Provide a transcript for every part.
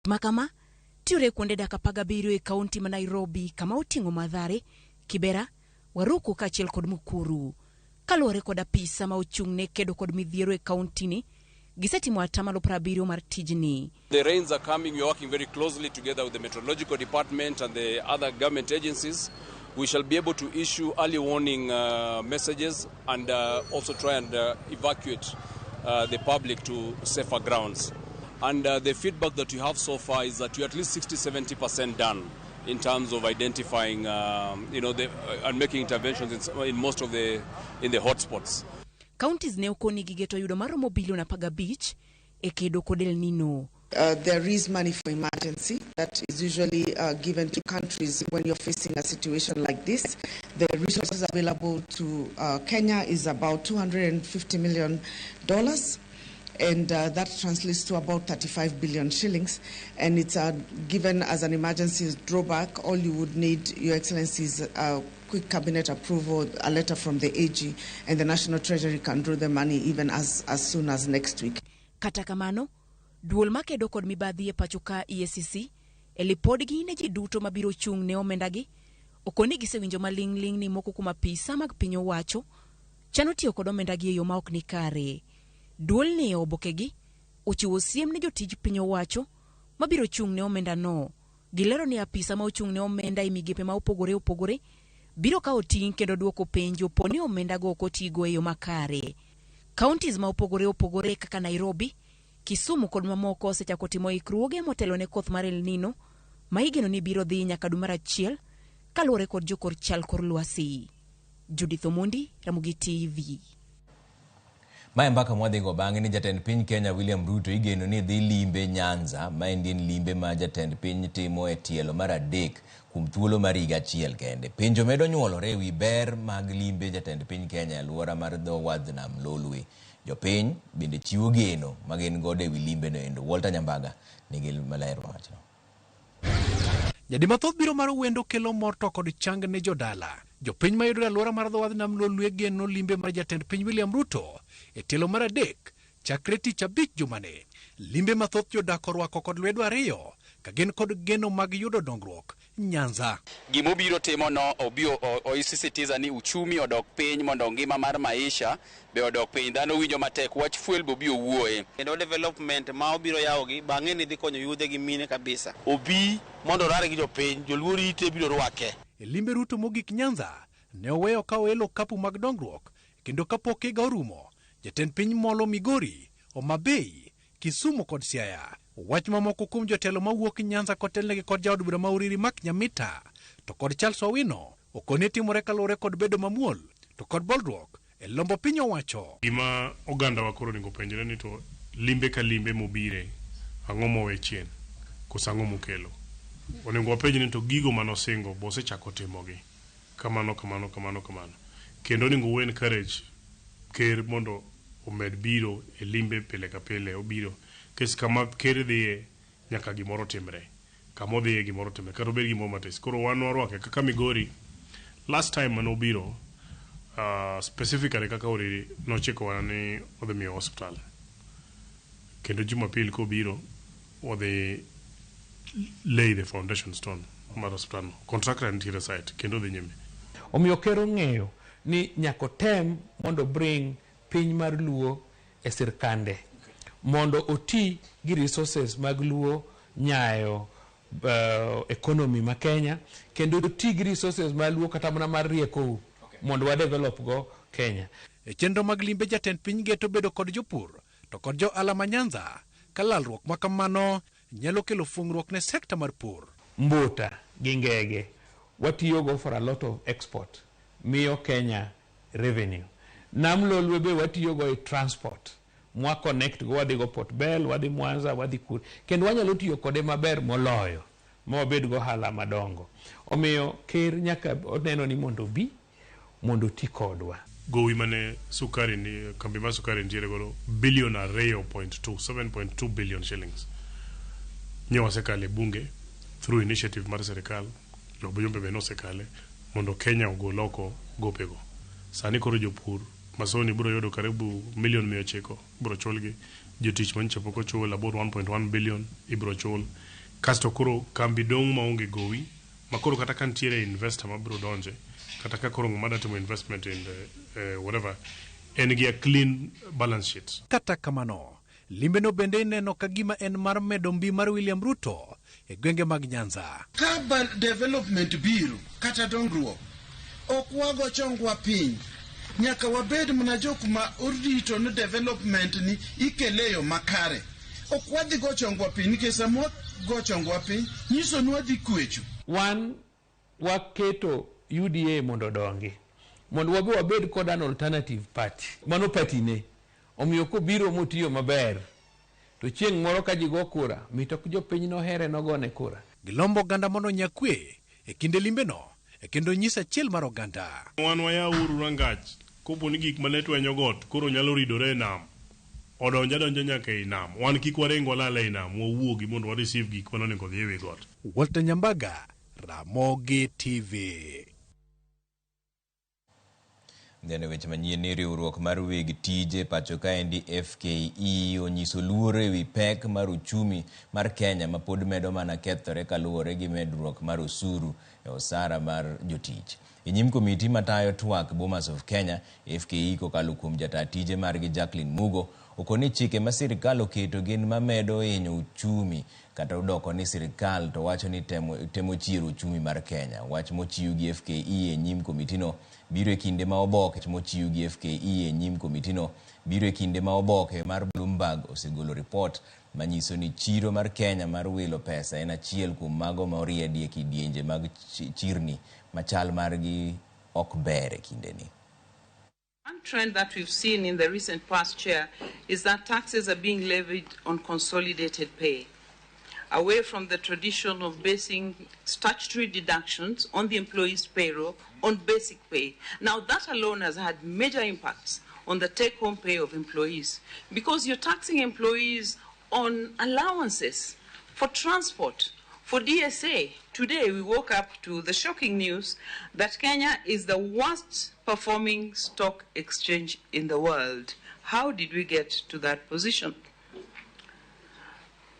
Makama tiyore kuonde dak 17 e kaunti ma Nairobi kama oting'o Mathare, Kibera, Waruku kaachiel kod Mukuru. Kaluwore kod apisa ma ochung' ne kedo kod midhiero e kaunti ni, gisetimo atamalo 70 mar tijni. The rains are coming. We are working very closely together with the meteorological department and the other government agencies. We shall be able to issue early warning messages and also try and evacuate the public to safer grounds. And the feedback that we have so far is that we are at least 60-70% done in terms of identifying, and making interventions in most of the, in the hotspots. Counties ne okoni gigeto yudo maromo bilion 15 e kedo kod El Nino. There is money for emergency that is usually given to countries when you're facing a situation like this. The resources available to Kenya is about $250 million, and that translates to about 35 billion shillings. And it's given as an emergency drawback. All you would need, Your Excellency, is a quick cabinet approval, a letter from the AG, and the National Treasury can draw the money even as soon as next week. Kata kamano, duol makedo kod mibadhi e pacho ka EACC e lipodgi ne ji duto mabiro chung' ne omendagi okoni gisewinjo maling'ling' ni moko kuom apisa mag piny owacho chano tiyo kod omendagi e yo ma ok ni kare. Duolni e obokegi ochiwo siem ne jotij piny owacho mabiro chung' ne omendano. Gilero ni apisa ma ochung' ne omenda e migepe ma opogore opogore biro kawo ting' kendo duoko penjo po ni omendago ok otigo e yo makare. Counties ma opogore opogore kaka Nairobi, Kisumu kod mamoko osechako timo ikruoge motelo ne koth mar El Nino ma igeno ni biro dhi nyaka dwe mar achiel kaluwore kod jokor chal kor lwasi. Judith Omondi, Ramogi TV. Mae mbaka mwadhigo bang'e ni jatend piny Kenya William Ruto igeno ni dhi limbe Nyanza, ma endi en limbe ma jatend piny timo e tielo mar adek kuom thuolo mar higa achiel kende. Penjo medo nyuolore ewi ber mag limbe jatend piny Kenya e alwora mar dho wadh nam Lolwe. Jopiny bende chiwo geno ma gin godo ewi limbe no endo. Walter Nyambaga nigi maler wachno. Nyadi mathoth biro mar wendo kelo mor to kod chang ne jodala. Jopiny mayudore e alwora mar dho wadh nam Lolwe geno limbe mar jatend piny William Ruto e tielo mar adek chakre tich abich jumani. Limbe mathoth jodak orwako kod lwedo ariyo ka gin kod geno mag yudo dongruok Nyanza. Gimobiro timo no obiro oisisitiza ni uchumi odok piny mondo ngima mar maisha be odok piny. Dhano winjo matek wach fuel be obiro wuoye. Kendo development ma obiro yawogi bang'e ni dhi konyo yudhe gi mine kabisa. Obi mondo orare gi jopiny, joluo rite biro rwake. E limbe Ruto mogik Nyanza, ne oweyo ka oelo okapu mag dongruok kendo kapok higa orumo, jatend piny molo Migori, Homa Bay, Kisumu kod Siaya. Wach mamoko kuom jotelo mawuok Nyanza kotelnegi kod jaod bura ma Uriri Mark Nyamita to kod Charles Owino okoni timore kaluwore kod bedo mamuol to kod bolruok e lombo piny owacho. Gima ogandawa koro onego penjre ni to limbe ka limbe mobire, ang'o mowe chien? Koso ang'o mokelo? Onego wapenj ni to gigo manosingo be osechako timogi? Kamano, kamano, kamano, kamano. Kendo onego wa encourage ker mondo omed biro e limbe pile ka pile obiro. Nikech kama ker dhiye nyaka gimoro timre. Kama odhiye gimoro timre kata obed gimoro matis. Koro wan warwake kaka Migori last time manobiro specifically kaka Uriri nochikowa ni odhi miyo hospital. Kendo Jumapil kobiro wadhi lay the foundation stone mar hospital no. Contractor nitiere site kendo dhi nyime. Omiyo ker ong'eyo ni nyaka otem mondo bring piny mar Luo e sirkande mondo oti gi resources mag Luo nyayo economy ma Kenya kendo oti gi resources mag Luo kata mana mar riekou mondo wa develop go Kenya. E chenro mag limbe jatend piny geto bedo kod jopur to kod jo ohala ma Nyanza ka lalruok ma kamano nyalo kelo fung'ruok ne sekta mar pur. Mbuta gi ngege watiyogo for a lot of export miyo Kenya revenue. Nam Lolwe be watiyogo e transport mwa connect go wadhi go Port Bell, wadhi Mwanza, wadhi kure kendo wanyalo tiyo kode maber moloyo ma wabed go ohala madongo. Omiyo ker nyaka oneno ni mondo obi mondo oti kodwa. Gowi mane sukari ni kambi mar sukari nitiere godo bilion 2.2 7.2 billion shillings. Nye wasekale bunge through initiative mar sirikal jobjumbe be nosekale mondo Kenya ogol oko gopego. Sani koro jopur masoni biro yudo karibu milion 900 biro chulgi. Jotich manyicha pok ochul about 1.1 billion ibiro chul. Kasto koro kambi dong' maonge gowi ma koro kata ka nitiere investor mabiro donje kata ka koro ng'ama dwa timo investment in the, whatever en gi a clean balance sheet. Kata kamano, limbeno bende ineno ka gima en mar medo mbi mar William Ruto e gwenge mag Nyanza. Ka development biro kata dongruok, ok wago chongwa piny. Nyaka wabed mana jok ma orito ni development ni ikele e yo makare. Ok wadhi go chongwa piny nikech sama wago chongwa piny nyiso ni wadhi kwecho. Wan waketo UDA mondo odongi mondo wabe wabed kod an alternative party. Mano party ne. Omiyo kobiro motiyo maber to chieng' moro ka ji go kura mit ok jopiny nohere nogone kura. Gilombo oganda mondo onya kwe e kinde limbeno kendo nyis achiel mar oganda. Wan wayauru rangach kopo ni gik mane twenyo got koro nyalo ridore e nam. Odonj adonja nyaka ei nam. Wan kik waring walal ei nam, wawuogi mondo wa receive gik mane onego odhi ewi got. Walter Nyambaga, Ramogi TV. Then weche manyien ni riwruok mar weg tije pacho kaendi FKE onyiso luoro ewi pek mar uchumi mar Kenya ma pod medo mana kethore kaluwore gi medruok mar osuru e osara mar jotich. E nyim komiti matayo twak Bomas of Kenya, FKE kokalo kuom jataa tije margi Jacqueline Mugo okoni chike ma sirikal oketo gin mamedo hinyo uchumi kata odoko ni sirikal to wacho ni temo chiero uchumi mar Kenya. Wach mochiw gi FKE e nyim komitino biro e kinde ma oboke mochiw gi FKE e nyim komitino biro e kinde ma oboke mar Bloomberg osegolo ripot manyiso ni chiro mar Kenya mar wilo pesa en achiel kuom mago ma oriedi e kidienje mag chirni machal margi ok ber e kindeni. One trend that we've seen in the recent past, Chair, is that taxes are being levied on consolidated pay, away from the tradition of basing statutory deductions on the employee's payroll on basic pay. Now, that alone has had major impacts on the take-home pay of employees, because you're taxing employees on allowances for transport, for DSA. Today, we woke up to the shocking news that Kenya is the worst performing stock exchange in the world. How did we get to that position?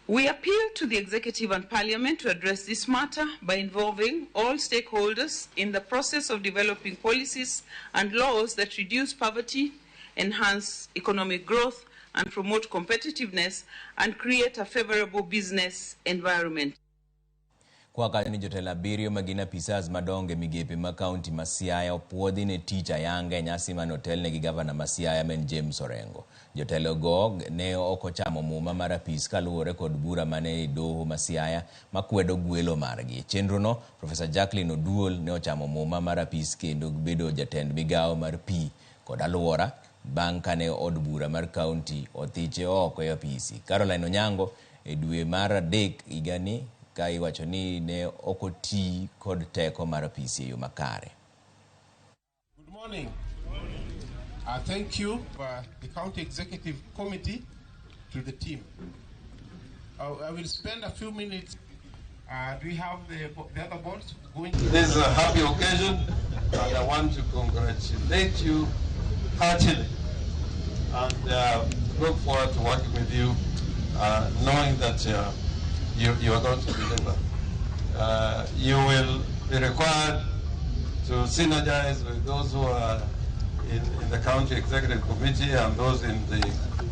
We appeal to the Executive and Parliament to address this matter by involving all stakeholders in the process of developing policies and laws that reduce poverty, enhance economic growth, and promote competitiveness and create a favorable business environment. Kwa kanyo ni jotelo abiriyo ma gin apisas madongo e migepe ma kaunti ma Siaya opuodhi ne tich ayanga e nyasi mane otelne gi gavana ma Siaya ma en James Orengo. Jotelo go ne ok ochamo muma mar apis kaluwore kod bura mane e doho ma Siaya makwedo gwelo margi. E chenro no, Profesa Jacqueline Oduol ne ochamo muma mar apis kendo bedo jatend migawo mar pi kod alwora bang' kane od bura mar kaunti othiche oko e apisi. Caroline Onyango e dwe mar 3 higani ka iwacho ni ne ok oti kod teko mar apisi e yo makare. Good morning. Thank you, the County Executive Committee, to the team. I will spend a few minutes. Do we have the other boards going? This is a happy occasion, and I want to congratulate you heartily and look forward to working with you, knowing that you are going to deliver. You will be required to synergize with those who are in the County Executive Committee and those in the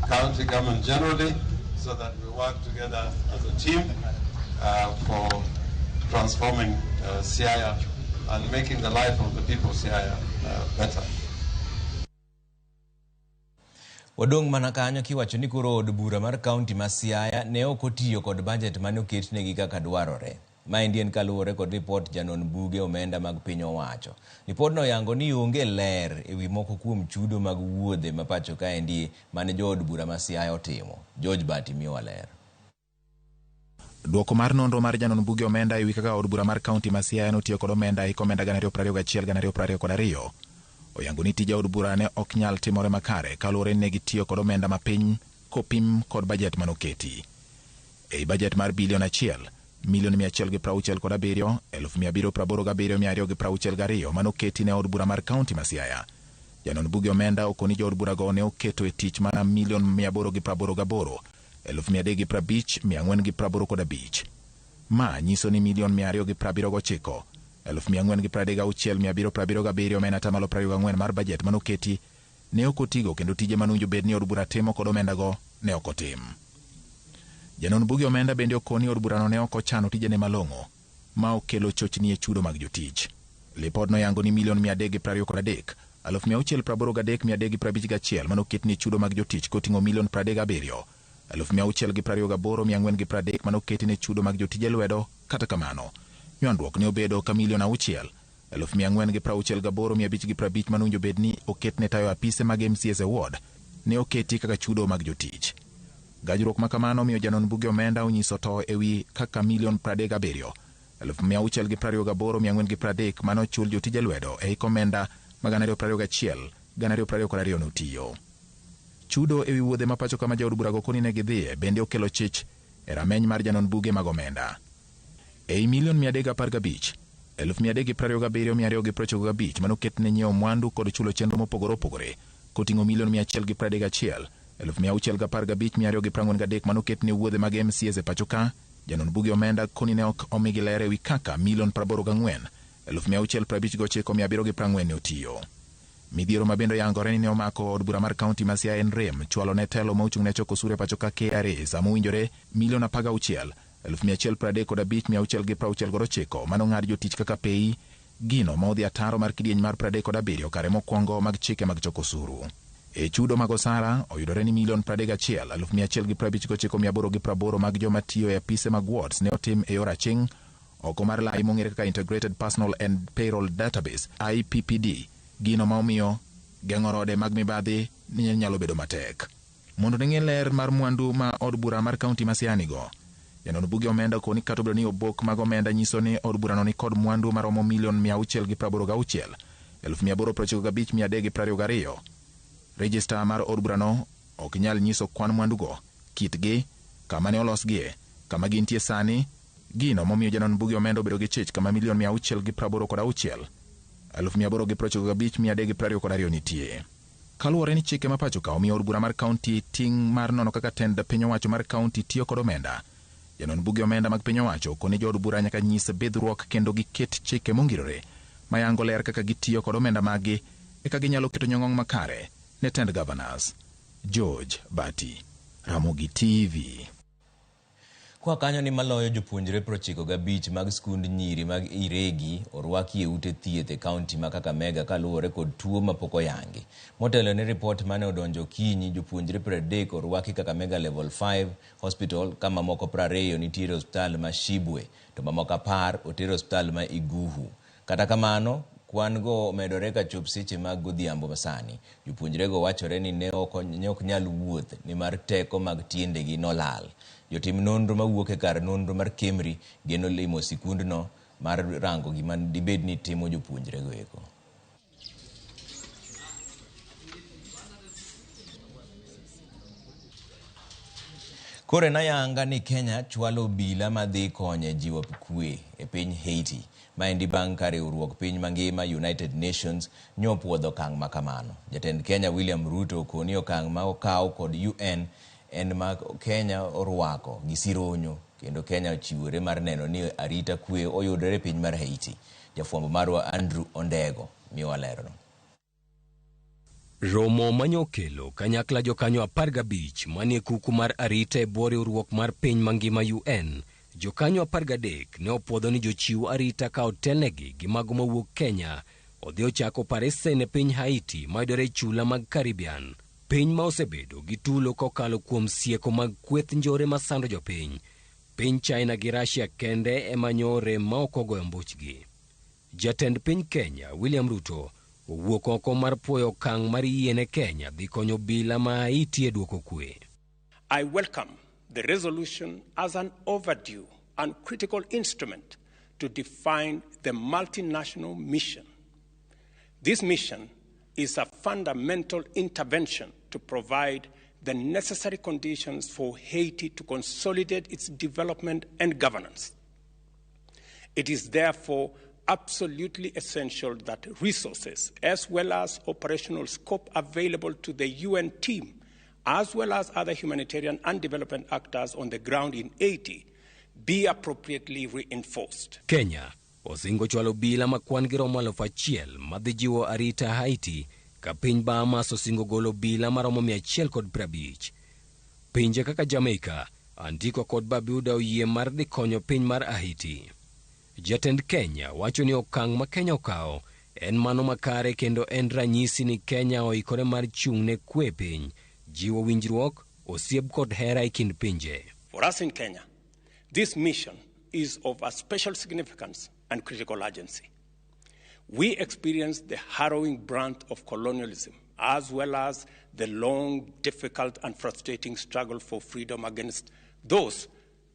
county government generally, so that we work together as a team for transforming Siaya and making the life of the people of Siaya better. Wadong' mana kanyo kiwacho ni koro od bura mar kaunti ma Siaya ne ok otiyo kod bajet mane oketnegi kaka dwarore. Maendi en kaluwore kod ripot janon buge omenda mag piny owacho. Ripodno oyango ni onge ler ewi moko kuom chudo mag wuodhe ma pacho kaendi mane jood bura ma Siaya otimo. George Bati miyowa ler. Duoko mar nonro mar janon buge omenda ewi kaka od bura mar kaunti ma Siaya notiyo kod omenda e hik omenda 2021-2022 oyango ni tije od bura ne ok nyal timore makare kaluwore ni ne gitiyo kod omenda mapiny kopim kod bajet manoketi. Ei bajet mar bilion 1 milion 167 787,262 manoketi ne od bura mar kaunti ma Siaya, Janon buge omenda okoni jood burago ne oketo e tich mana milion 888 350 485. Ma nyiso ni milion 279 436 777 ma en atamalo 24 mar bajet manoketi ne ok otigo kendo tije manowinjo bed ni od bura timo kod omendago ne ok otim. Janon buge omenda bende okoni od burano ne ok ochano tijene malong'o ma okelo chochni e chudo mag jotich. Lipod noyango ni milion 323 683 351 manoketni chudo mag jotich koting'o milion 37 628 430 manoketi ne chudo mag jotije lwedo. Kata kamano, nywandruok ne obedo ka milion 6 468 550 manowinjo bed ni oketne tayo apise mag MCAs e ward ne oketi kaka chudo mag jotich. Gajruok ma kamano miyo janon buge omenda onyiso to ewi kaka milion 37 628 430 manochul jotije lwedo e hik omenda ma 2021 2022 notiyo. Chudo ewi wuodhe ma pacho kama jaod burago koni ne gidhiye bende okelo chich e rameny mar janon buge mag omenda. Ei milion 315 327 295 manoket ne nyiewo mwandu kod chulo chenro mopogore opogore koting'o milion 131 615 243 manoket ne wuodhe mag MCAs e pacho ka. Janon buge omenda koni ne ok omigi ler ewi kaka milion 84 659 740 ne otiyo. Midhiero ma bende oyangore ni ne omako od bura mar kaunti ma Siaya en rem chwalo ne telo ma ochung' ne choko osuru e pacho ka KRA sama owinjore milion 16 135 669 manong'ad jotich kaka pei gino ma odhi ataro mar kidieny mar 37 kare mokwongo mag chike mag choko osuru. E chudo mag osara oyudore ni milion 31 159 880 mag joma tiyo e apise mag wards ne otim e yor aching' oko mar lai mong'ere kaka Integrated Personal and Payroll Database IPPD, gino ma omiyo geng'o rode mag mibadhi ni nyalo bedo matek. Mondo ne ng'e ler mar mwandu ma od bura mar kaunti ma Siaya nigo, janon buge omenda okoni kata obedo ni obok mag omenda nyiso ni od burano ni kod mwandu maromo milion 686 895 322. Rejista mar od burano ok nyal nyiso kwan mwandugo, kitgi, kama ne olosgie, kama gintie sani, gino momiyo janon buge omenda obedo gi chich kama milion 686 895 322 nitie. Kaluwore ni chike ma pacho ka omiyo od bura mar kaunti ting' mar nono kaka tend piny owacho mar kaunti tiyo kod omenda, janon buge omenda mag piny owacho okoni jood bura nyaka nyis bidhruok kendo giket chike mongirore mayango ler kaka gitiyo kod omenda maggi eka ginyalo keto nyong'ong' makare ne tend governors. George Bati, Ramogi TV. Kwa kanyo ni maloyo jopuonjre 95 mag skund nyiri mag Iregi orwaki e ute thieth e kaunti ma Kakamega kaluwore kod tuo mapok oyangi. Motelo ne ripot mane odonjo okinyi, jopuonjre 30 orwaki Kakamega Level 5 Hospital ka mamoko 20 nitiere osiptal ma Shibwe to mamoko 10 oter osiptal ma Iguhu. Kata kamano, kwan go omedore kachop seche mag godhiambo masani. Jopuonjrego wachore ni ne ok nyal wuoth nimar teko mag tiendegi nolal. Jotim nonro mawuok e kar nonro mar Kemri geno limo sikundno mar rango gima dibed ni timo jopuonjrego eko. Koro en ayanga ni Kenya chwalo obila madhi konye jiwo kwe e piny Haiti. Maendi bang' ka riwruok piny mangima United Nations nyopuodho okang' ma kamano. Jatend Kenya William Ruto okoni okang' ma okaw kod UN en ma Kenya orwako gi sironyo kendo Kenya ochiwore mar neno ni arita kwe oyudore e piny mar Haiti. Jafwambo marwa Andrew Ondego miyowa lerno. Romo manyokelo kanyakla jokanyo 15 manie kuku mar arita e bwo riwruok mar piny mangima UN. Jokanyo 13 ne opuodho ni jochiw arita ka otelnegi gi mago mawuok Kenya odhi ochako paresen e piny Haiti mayudore e chula mag Caribbean. Piny ma osebedo gi tulo kokalo kuom sieko mag kweth njore masando jopiny. Piny China gi Russia kende ema nyore ma ok ogoyo mbuchgi. Jatend piny Kenya William Ruto owuok oko mar puoyo okang' mar yiene Kenya dhi konyo obila ma Haiti e duoko kwe. I welcome the resolution as an overdue and critical instrument to define the multinational mission. This mission is a fundamental intervention to provide the necessary conditions for Haiti to consolidate its development and governance. It is therefore absolutely essential that resources, as well as operational scope available to the UN team, as well as other humanitarian and development actors on the ground in Haiti, be appropriately reinforced. Kenya osingo chwalo obila ma kwan gi romo 1,000 madhi jiwo arita Haiti ka piny Bahamas osingo golo obila maromo 150. Pinje kaka Jamaica, Antigua kod Barbuda oyie mar dhi konyo piny mar Haiti. Jatend Kenya wacho ni okang' ma Kenya okawo en mano makare kendo en ranyisi ni Kenya oikore mar chung' ne kwe piny, jiwo winjruok, osiep kod hera e kind pinje. For us in Kenya, this mission is of a special significance and critical urgency. We experienced the harrowing brunt of colonialism, as well as the long, difficult, and frustrating struggle for freedom against those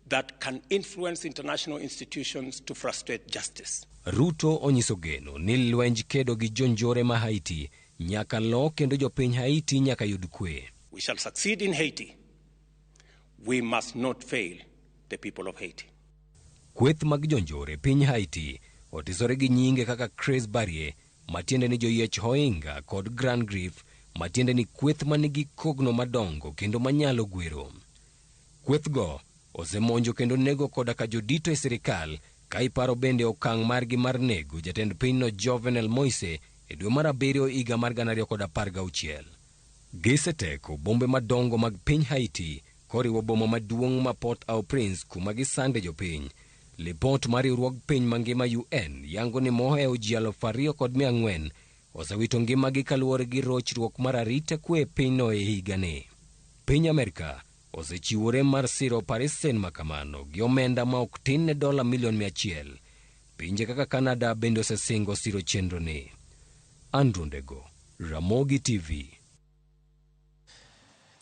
that can influence international institutions to frustrate justice. Ruto onyiso geno ni lwenj kedo gi jonjore ma Haiti nyaka lo kendo jopiny Haiti nyaka yud kwe. We shall succeed in Haiti. We must not fail the people of Haiti. Kweth mag jonjore piny Haiti otisore gi nyinge kaka Chris Barrier, matiende ni joyiech Hoinga kod Grand Grief, matiende ni kweth manigi kogno madongo kendo manyalo gwero. Kwethgo osemonjo kendo nego koda ka jodito e sirikal ka iparo bende okang' margi mar nego jatend pinyno Jovenel Moise e dwe mar 7 higa mar 2016. Giseteko bombe madongo mag piny Haiti koriwo boma maduong' ma Port-au-Prince kuma gisande jopiny. Lipot mar riwruog piny mangima UN yango ni mohewo ji 2,400 osewito ngimagi kaluwore gi rochruok mar arita kwe e pinyno e higani. Piny Amerka osechiwore mar siro oparesen makamano gi omenda ma ok tin ne $100 million. Pinje kaka Canada bende osesingo siro chenro ni. Andrew Ndego, Ramogi TV.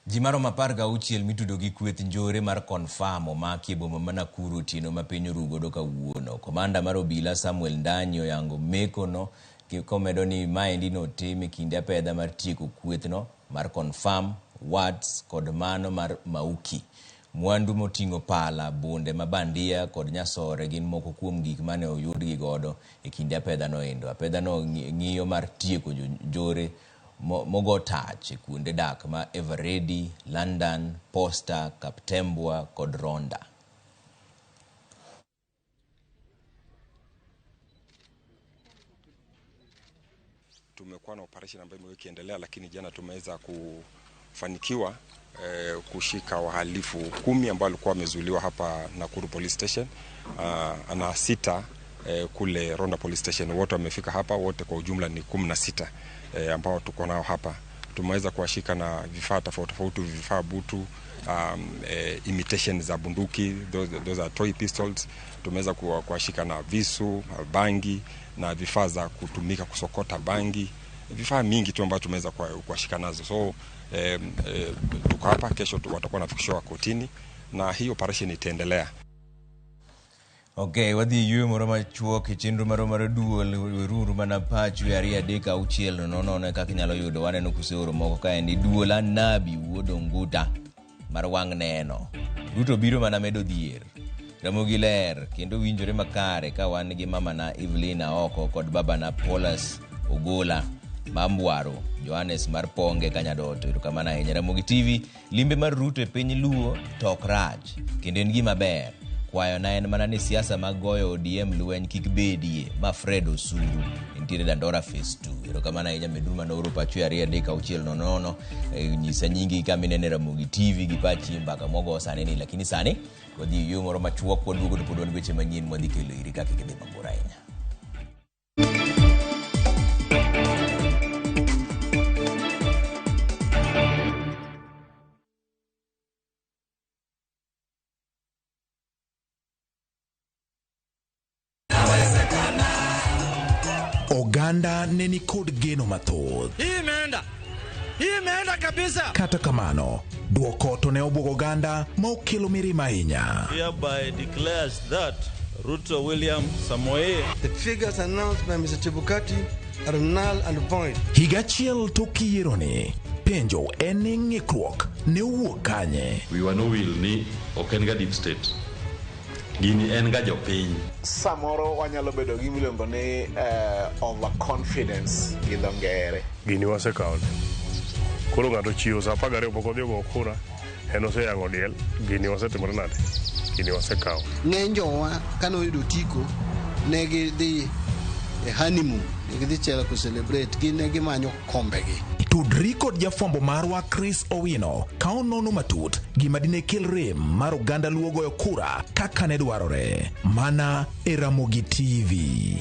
Ji maromo 16 mitudo gi kweth njore mar Confirm omaki e boma ma Nakuru otieno ma piny oru godo kawuono. Komanda mar obila Samuel Ndanyi oyango mekono komedo ni maendi notim e kinde apedha mar tieko kwethno mar Confirm, Words kod mano mar Mauki. Mwandu moting'o pala, bunde mabandia kod nyasore gin moko kuom gik mane oyudgi godo e kinde apedha no endo. Apedha no ng'iyo mar tieko jonjore mogo tach e kuonde dak ma Eveready, London, Posta, Kaptembwa kod Ronda. Tumekuwa na operation ambayo imekuwa ikiendelea, lakini jana tumeweza kufanikiwa kushika wahalifu 10 ambao walikuwa wamezuiliwa hapa Nakuru Police Station na 6 kule Ronda Police Station. Wote wamefika hapa, wote kwa ujumla ni 16 ambao tuko nao hapa. Tumeweza kuwashika na vifaa tofauti tofauti, vifaa butu, imitation za bunduki, those are toy pistols. Tumeweza kuwashika na visu, bangi na vifaa za kutumika kusokota bangi, vifaa mingi tu ambavyo tumeweza kuwashika nazo. So tuko hapa, kesho watakuwa wanafikishwa kotini na hii operation itaendelea. Okay, wadhi yueyo moro machuok e chenro marwa mar duol weruru mana pachu e 2 3 6 0 0 kaka inyalo yudo. Waneno kuseoro moko kaendi. Duol Anabi wuod Onguta mar wang' neno. Ruto biro mana medo dhier. Ramogi ler kendo winjore makare ka wan gi mamana Evelyn Aoko kod babana Paulus Ogola Mambwaro, Johannes mar Ponge Kanyadoto. Erokamano ahinya. Ramogi TV, limbe mar Ruto e piny Luo to ok rach kendo en gima ber. Kwayo na en mana ni siasa mag goyo ODM lweny kik bedie ma Fred Osuru nitiere Dandora Phase 2. Erokamano ahinya meduru mana oro pachu e 2 3 6 0 0. Nyisa nyingi kama inene Ramogi TV gi pachi mbaka mogo sani ni, lakini sani wadhi yo moro machuok waduogo to pod wan weche manyien mwadhi kelo iri kaka kik idhi mabor ahinya. Oganda ne nikod geno mathoth. Imeenda kabisa. Kata kamano, duoko to ne obwogo oganda ma okelo mirima ahinya. Hereby declares that Ruto William Samoei. The figures announced by Mr. Chebukati are null and void. Higa achiel tok yieroni, penjo en ni ng'ikruok ne owuok kanye? Wiwa nowil ni ok en ga deep state. Gini en ga jopiny. Samoro wanyalo bedo gi miluongo ni overconfidence gi dho ngere. Gini wasekawo. Koro ng'ato chiewo saa 12 pok odhi ogo kura, en oseyang'o diel, gini wasetimore nade? Gini wasekawo. Ng'eny jowa kane oyudo otiko ne gidhi e honeymoon, ne gidhi chelo ko celebrate, gin ne gimanyo kombegi. Tudri kod jafwambo marwa Chris Owino ka onono matut gima dine kel rem mar oganda Luo goyo kura kaka ne dwarore. Mana e Ramogi TV.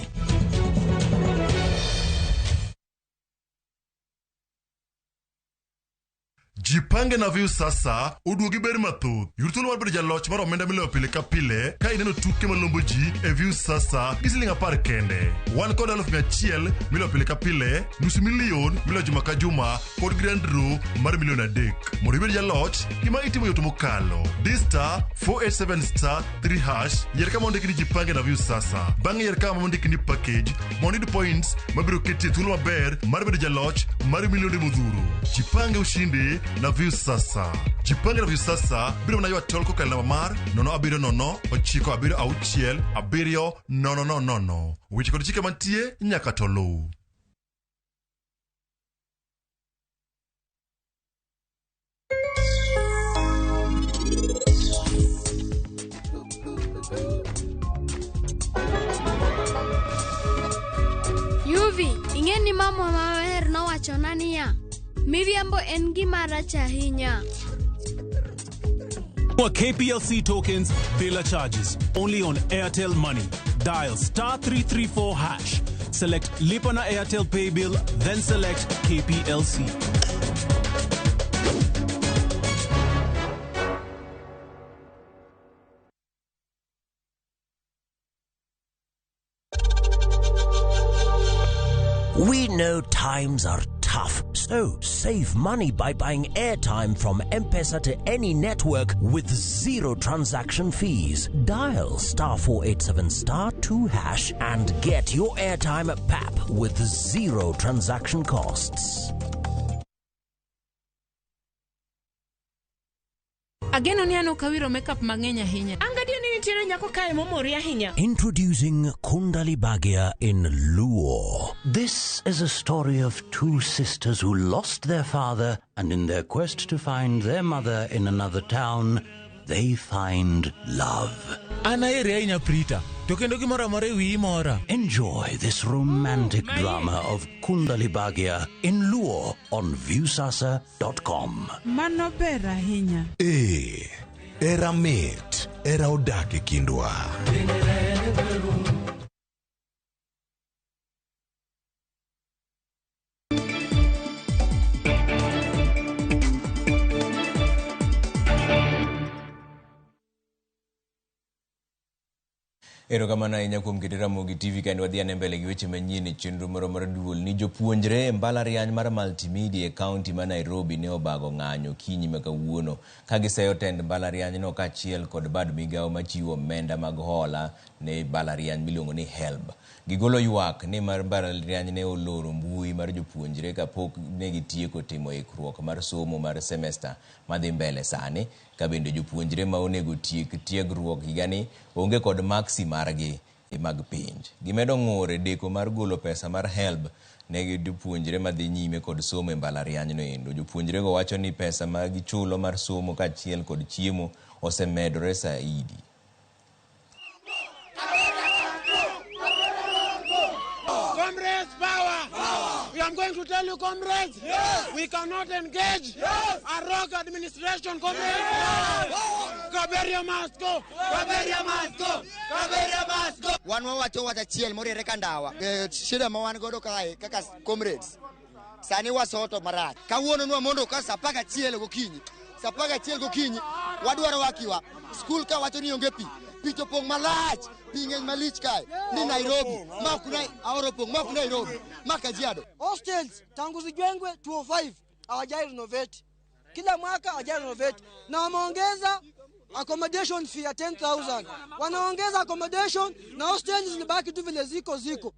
Jipange na Viusasa oduogi ber mathoth. Yud thuolo mar bedo jaloch mar omenda miloyo pile ka pile ka ineno tuke malombo ji e Viusasa gi siling 10 kende. Wan kod 100,000 miloyo pile ka pile, 500,000 miloyo juma ka juma kod grand draw mar 3 million. Mondo ibed jaloch, gima itimo yot mokalo. Di *487*3# yier kama ondiki ni Jipange na Viusasa. Bang'e yier kama ondiki ni package mondo iyud points mabiro keti e thuolo maber mar bedo jaloch mar milionde modhuro. Jipange ushindi na Viusasa. Jipange na Viusasa biro mana ywa tol kokalo namba mar 070 976 7000. Weche kod chike mantie nyaka to luw. Yuvi, ing'e ni mama maber nowachona niya, miriambo en gima rach ahinya. More KPLC tokens, bila charges. Only on Airtel Money. Dial *334#. Select Lipa na Airtel Pay Bill, then select KPLC. We know times are tough, so save money by buying airtime from M-Pesa to any network with zero transaction fees. Dial *487*2# and get your airtime at PAP with zero transaction costs. Ageno ni an ok awiro makeup mang'eny ahinya. An gadier ni nitiere nyako kae momori ahinya. Introducing Kundali Bhagya in Luo. This is a story of two sisters who lost their father, and in their quest to find their mother in another town, they find love. An aheri ahinya Prita, to kendo gimoro amora e wiyi mora. Enjoy this romantic drama of Kundali Bhagya in Luo on Viusasa.com. Mano ber ahinya. Ee, era mit, era odak e kindwa. Erokamano ahinya kuom keto Ramogi TV kendo wadhi ane mbele gi weche manyien e chenro moro mar duol ni jopuonjre e mbalariany mar Multimedia e kaunti ma Nairobi ne obago ng'anyo okinyi ma kawuono ka giseyo tend mbalarianyno kaachiel kod bad migawo machiwo omenda mag hola ne mbalariany miluongo ni HELB. Gigolo ywak ni mar mbalariany ne oloro mbui mar jopuonjre kapok ne gitieko timo ikruok mar somo mar semester madhi mbele sani, ka bende jopuonjre ma onego tiek tiegruok higani onge kod maksi margi mag penj. Gimedo ng'ur e deko mar golo pesa mar HELB ne jopuonjre madhi nyime kod somo e mbalarianyno endo. Jopuonjrego wacho ni pesa ma gichulo mar somo kaachiel kod chiemo osemedore saidi. Comrades, power! Power! We are going to tell you, comrades, yes! We cannot engage, yes! A rogue administration, comrades! Yes! Kaberia must go! Kaberia must go! Kaberia must go! Wan wawacho wach achiel moriere ka ndawa. Shida ma wan godo kae kaka comrades. Sani wasoto marach. Kawuono nwa mondo ka saa 11 gokinyi. Saa 11 gokinyi wadwaro wakiwa. Skul ka wacho ni onge pi. Pi to pong' malach. Pi ng'eny malich kae. Ni Nairobi. Ma ok aoro pong' ma ok Nairobi. Ma Kajiado. Hostels tangu zijengwe 205 hawajai renovate. Kila mwaka hawajai renovate. Na wameongeza accommodation fee ya 10,000. Wanaongeza accommodation na hostels zilibaki tu vile ziko.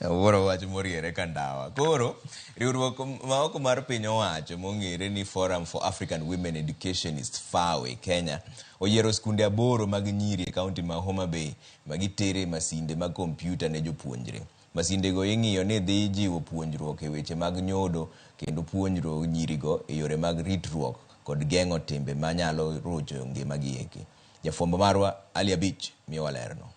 Wuoro wach moriere ka ndawa. Koro, riwruok ma oko mar piny owacho mong'ere ni Forum for African Women Educationists FAWE Kenya oyiero skunde 8 mag nyiri e kaunti ma Homa Bay ma gitere masinde mag kompyuta ne jopuonjre. Masindego ing'iyo ni dhi jiwo puonjruok e weche mag nyodo kendo puonjruok nyirigo e yore mag ritruok kod geng'o timbe manyalo rocho ngimagi eki. Jafwambo marwa Ali Abich miyowa lerno.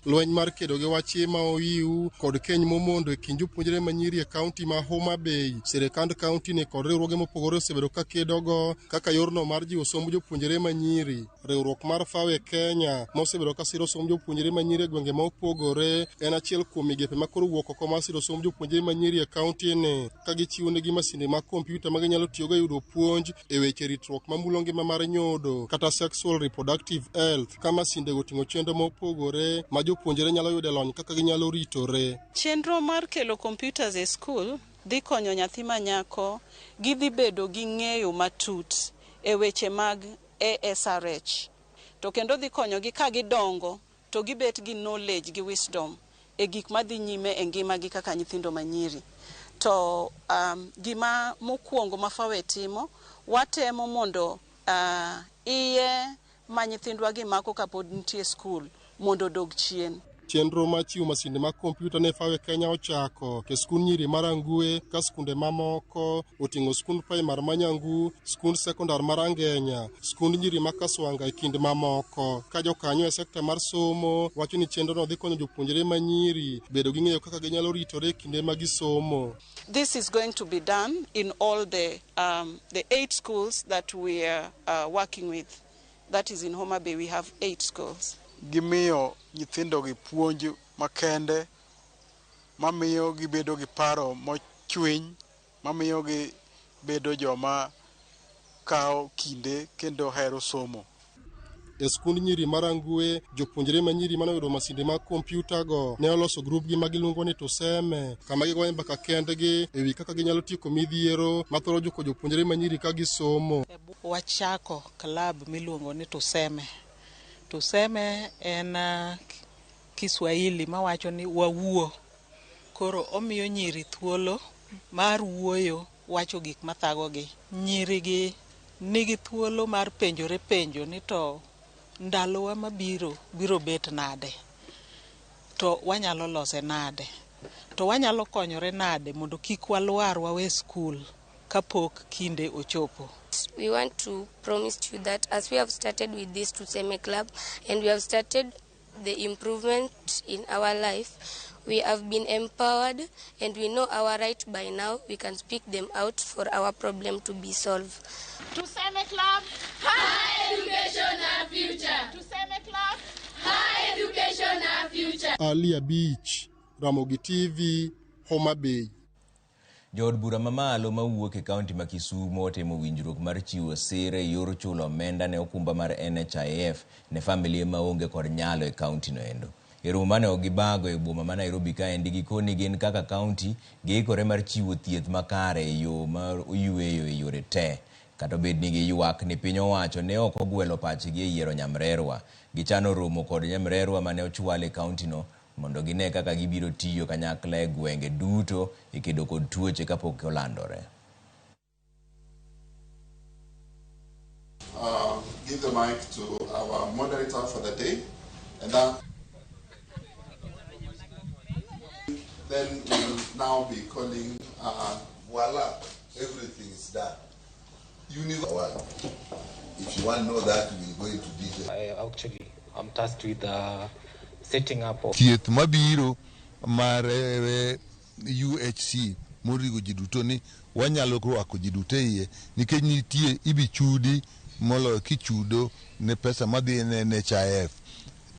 Lweny mar kedo gi wach ma oyiw kod keny momondo e kind jopuonjre manyiri e kaunti ma Homa Bay. Sirikand kaunti ni kod riwruoge mopogore osebedo ka kedogo kaka yorno mar jiwo somb jopuonjre manyiri. Riwruok mar FAWE Kenya ma osebedo ka siro somb jopuonjre manyiri e gwenge ma opogore en achiel kuom migepe ma koro wuok oko mar siro somb jopuonjre manyiri e kaunti ni ka gichiwo negi masinde mag kompyuta ma ginyalo tiyogo e yudo puonj e weche ritruok mamulo ngima mar nyodo kata sexual reproductive health ka masindego oting'o chenro mopogore ma jopuonjre nyalo yudo lony kaka ginyalo ritore. Chenro mar kelo computers e skul dhi konyo nyathi ma nyako gidhi bedo gi ng'eyo matut e weche mag ASRH. To kendo dhi konyogi ka gidongo to gibet gi knowledge gi wisdom e gik madhi nyime e ngimagi kaka nyithindo manyiri. To gima mokwongo ma FAWE timo, watemo mondo iye ma nyithindwa gi mako kapod nitie skul mondo odog chien. Chenro mar chiwo masinde mag kompyuta ne FAWE Kenya ochako e skund nyiri mar Angue ka skunde mamoko oting'o skund primar ma Nyangu, skund sekondar mar Angenya, skund nyiri ma Kaswanga e kind mamoko. Ka jokanyo e sekta mar somo wacho ni chenrono dhi konyo jopuonjre manyiri bedo gi ng'eyo kaka ginyalo ritore e kinde ma gisomo. This is going to be done in all the 8 schools that we are working with. That is in Homa Bay, we have 8 schools. Gimiyo nyithindo gi puonj makende mamiyo gibedo gi paro mochwiny, mamiyo gibedo joma kawo kinde kendo hero somo. E skund nyiri mar Angue, jopuonjre manyiri mane oyudo masinde mag kompyuta go ne oloso grupgi ma giluongo ni Tuseme, kama gigoye mbaka kendgi e wi kaka ginyalo tieko midhiero mathoro juko jopuonjre manyiri ka gisomo. Wachako klab miluongo ni Tuseme. Tuseme en Kiswahili mawacho ni wawuo. Koro omiyo nyiri thuolo mar wuoyo wacho gik mathagogi. Nyiri gi nigi thuolo mar penjore penjo ni to ndalowa mabiro biro bet nade, to wanyalo lose nade, to wanyalo konyore nade mondo kik walwar wawe skul kapok kinde ochopo. We want to promise you that as we have started with this Tuseme Club and we have started the improvement in our life, we have been empowered and we know our right by now. We can speak them out for our problem to be solved. Tuseme Club, high education, our future. Tuseme Club, high education, our future. Alia Beach, Ramogi TV, Homa Bay. Jood bura mamalo mawuok e kaunti ma Kisumu otimo winjruok mar chiwo sir e yor chulo omenda ne okumba mar NHIF ne familia maonge kod nyalo e kaunti no endo. E romo mane gibago e boma ma Nairobi kaendi gikoni gin kaka kaunti giikore mar chiwo thieth makare e yo mar oyueyo e yore te. Kata obed ni giywak ni piny owacho ne ok ogwelo pachgi e yiero nyamrerwa. Gichano romo kod nyamrerwa mane ochwal e kaunti no mondo gine kaka gibiro tiyo kanyakla e gwenge duto e kedo kod tuoche kapok olandore. Give the mic to our moderator for the day, and that then we will now be calling. Voila, everything is done. If you want to know that, we will go into detail. I'm tasked with setting up of thieth mabiro mar UHC moriwo ji duto ni wanyalo rwako ji duto e iye nikech nitie ibichudi moloyo kichudo ne pesa madhi ne NHIF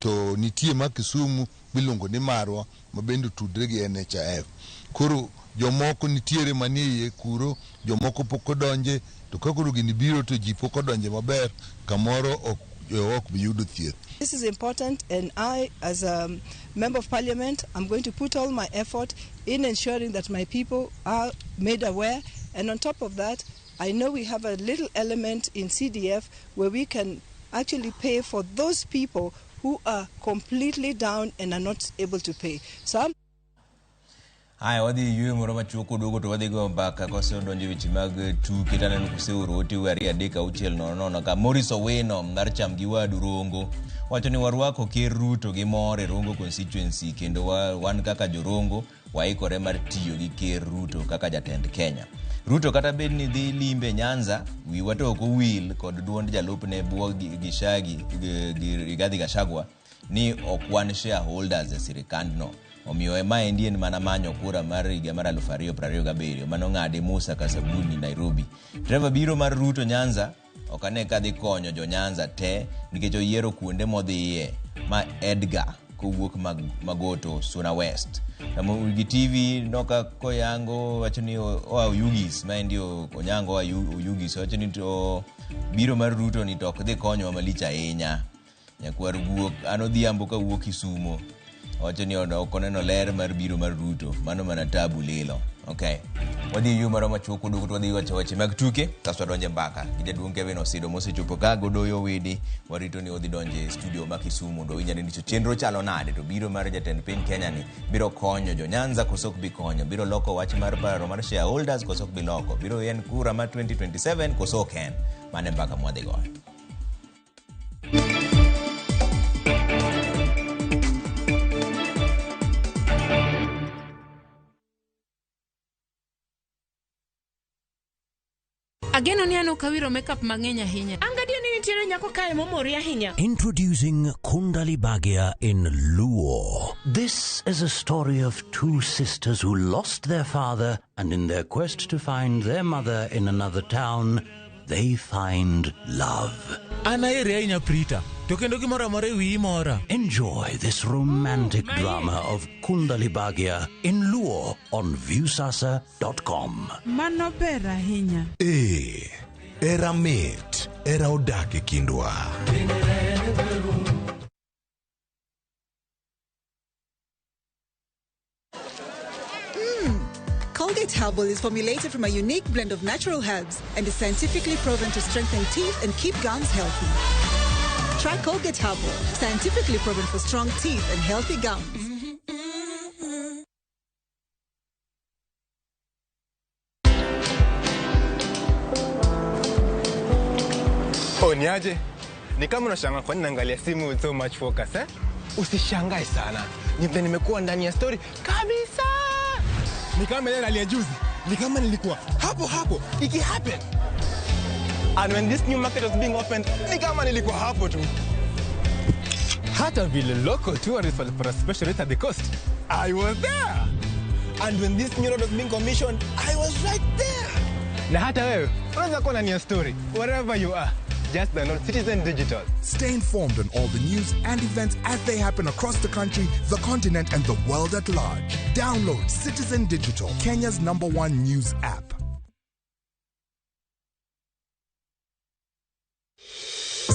to nitie ma Kisumu miluongo ni Marwa ma bende otudre gi NHIF. Koro jomoko nitiere manie iye kuro, jomoko pok odonje, to ka koro gini biro to ji pok odonje maber, kamoro ok bi yudo thieth. This is important, and I, as a member of parliament, I'm going to put all my effort in ensuring that my people are made aware. And on top of that, I know we have a little element in CDF where we can actually pay for those people who are completely down and are not able to pay. So I'm Haya, wadhi yueyo moro machuok koduogo to wadhi go mbaka kosedonjo e weche mag tuke to aneno koseoro ote 2 3 6 0 0 ka Morris Owino mar cham gi wadu Rongo wacho ni warwako ker Ruto gi mor e Rongo constituency kendo wan kaka jorongo waikore mar tiyo gi ker Ruto kaka jatend Kenya. Ruto kata bed ni dhi limbe Nyanza, wiwa to ok owil kod duond jalupne Bwo Gishagi gi Rigathi Gachagua ni ok wan shareholders e sirikandno. Omiyo maendi en mana manyo kura mar higa mar 2027 mano ng'ade Musa Kasabuni Nairobi. Trevor biro mar Ruto Nyanza ok ane ka dhi konyo jo Nyanza te nikech oyiero kuonde modhiye ma Edgar kowuok Magoto Suna West. Ramogi TV noka koyango wacho ni oa Oyugis maendi Onyango oa Oyugis wacho ni to biro mar Ruto ni to ok dhi konyowa malich ahinya. Nyakwar guok an odhiambo kawuok Kisumo owacho ni ok oneno ler mar biro mar Ruto mano mana tabu lilo. Okay. Wadhi yo moro machuok koduogo to wadhi wacho weche mag tuke kasto wadonjo e mbaka gi jaduong' Kevin Osido mosechopo ka godoyo widi warito ni odhi donjo e studio ma Kisumu mondo owinj ane ni to chenro chalo nade to biro mar jatend piny Kenya ni biro konyo jo Nyanza koso ok bi konyo biro loko wach mar paro mar shareholders koso ok bi loko biro en kura mar 2027 koso ok en mano e mbaka mwadhi goyo. Ageno ni an ok awiro makeup mang'eny ahinya. An gadier ni nitiere nyako kae momori ahinya. Introducing Kundali Bhagya in Luo. This is a story of two sisters who lost their father and in their quest to find their mother in another town, they find love. An aheri ahinya Prita, to kendo gimoro amora e wiyi mora. Enjoy this romantic drama of Kundali Bhagya in Luo on Viusasa.com. Mano ber ahinya. Ee, era mit, era odak e kindwa. Colgate Herbal is formulated from a unique blend of natural herbs and is scientifically proven to strengthen teeth and keep gums healthy. Try Colgate Herbal, scientifically proven for strong teeth and healthy gums. Oh, niaje? Ni kama unashangaa kwa nini naangalia simu with so much focus, eh? Usishangae sana. Ni vile nimekuwa ndani ya story kabisa. Ni kama ile ya juzi. Ni kama nilikuwa hapo hapo iki happen. And when this new market was being opened, ni kama nilikuwa hapo tu. Hata vile local tourists walipata special rate at the coast, I was there. And when this new road was being commissioned, I was right there. Na hata wewe unaweza kuwa ndani ya story wherever you are. Just download Citizen Digital. Stay informed on all the news and events as they happen across the country, the continent, and the world at large. Download Citizen Digital, Kenya's #1 news app.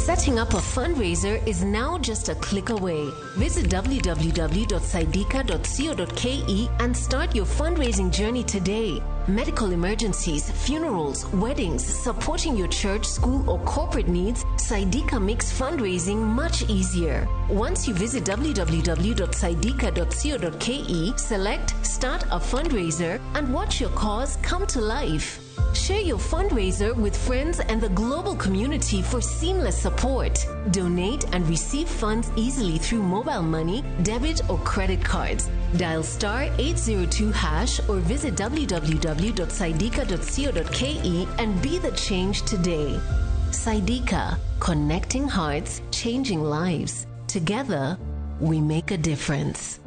Setting up a fundraiser is now just a click away. Visit www.saidika.co.ke and start your fundraising journey today. Medical emergencies, funerals, weddings, supporting your church, school, or corporate needs, Saidika makes fundraising much easier. Once you visit www.saidika.co.ke, select Start a Fundraiser and watch your cause come to life. Share your fundraiser with friends and the global community for seamless support. Donate and receive funds easily through mobile money, debit, or credit cards. Dial star 802 hash or visit www.saidika.co.ke and be the change today. Saidika, connecting hearts, changing lives. Together, we make a difference.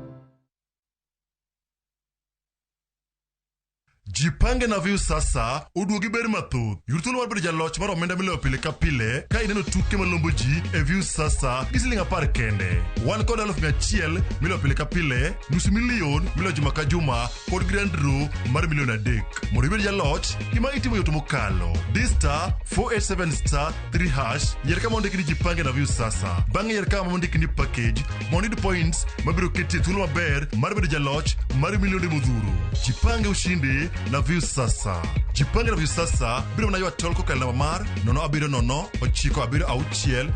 Jipange na Viusasa oduogi ber mathoth. Yud thuolo mar bedo jaloch mar omenda miloyo pile ka pile ka ineno tuke malombo ji e Viusasa gi siling 10 kende. Wan kod 100,000 miloyo pile ka pile, 500,000 miloyo juma ka juma kod grand draw mar 3 million. Mondo ibed jaloch, gima itimo yot mokalo. Di star 487 star 3 hash, yier kama ondiki ni Jipange na Viusasa. Bang'e yier kama ondiki ni package mondo iyud points mabiro keti e thuolo maber mar bedo jaloch mar milionde modhuro. Jipange ushinde na Viusasa. Jipange na Viusasa biro mana ywa tol kokalo namba mar 070 976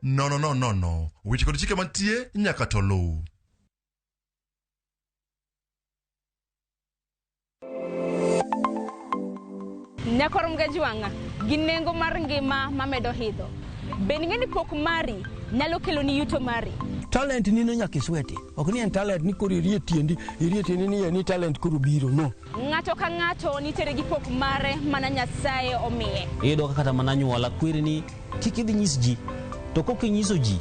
7000. Weche kod chike mantie nyaka to luw. Nyakor Mgajwang'a gi nengo mar ngima mamedo hidho. Bende ing'e ni pok mari nyalo keloni yuto mari? Talent nino nyaka isweti. Ok ni en talent ni koro irie tiendi, irie tiendi ni en ni talent koro biro, no. Ng'ato ka ng'ato nitiere gi pok mare mana Nyasaye omiye. Iyudo ka kata mana anyuola kweri ni kik idhi nyis ji, to kok inyiso ji,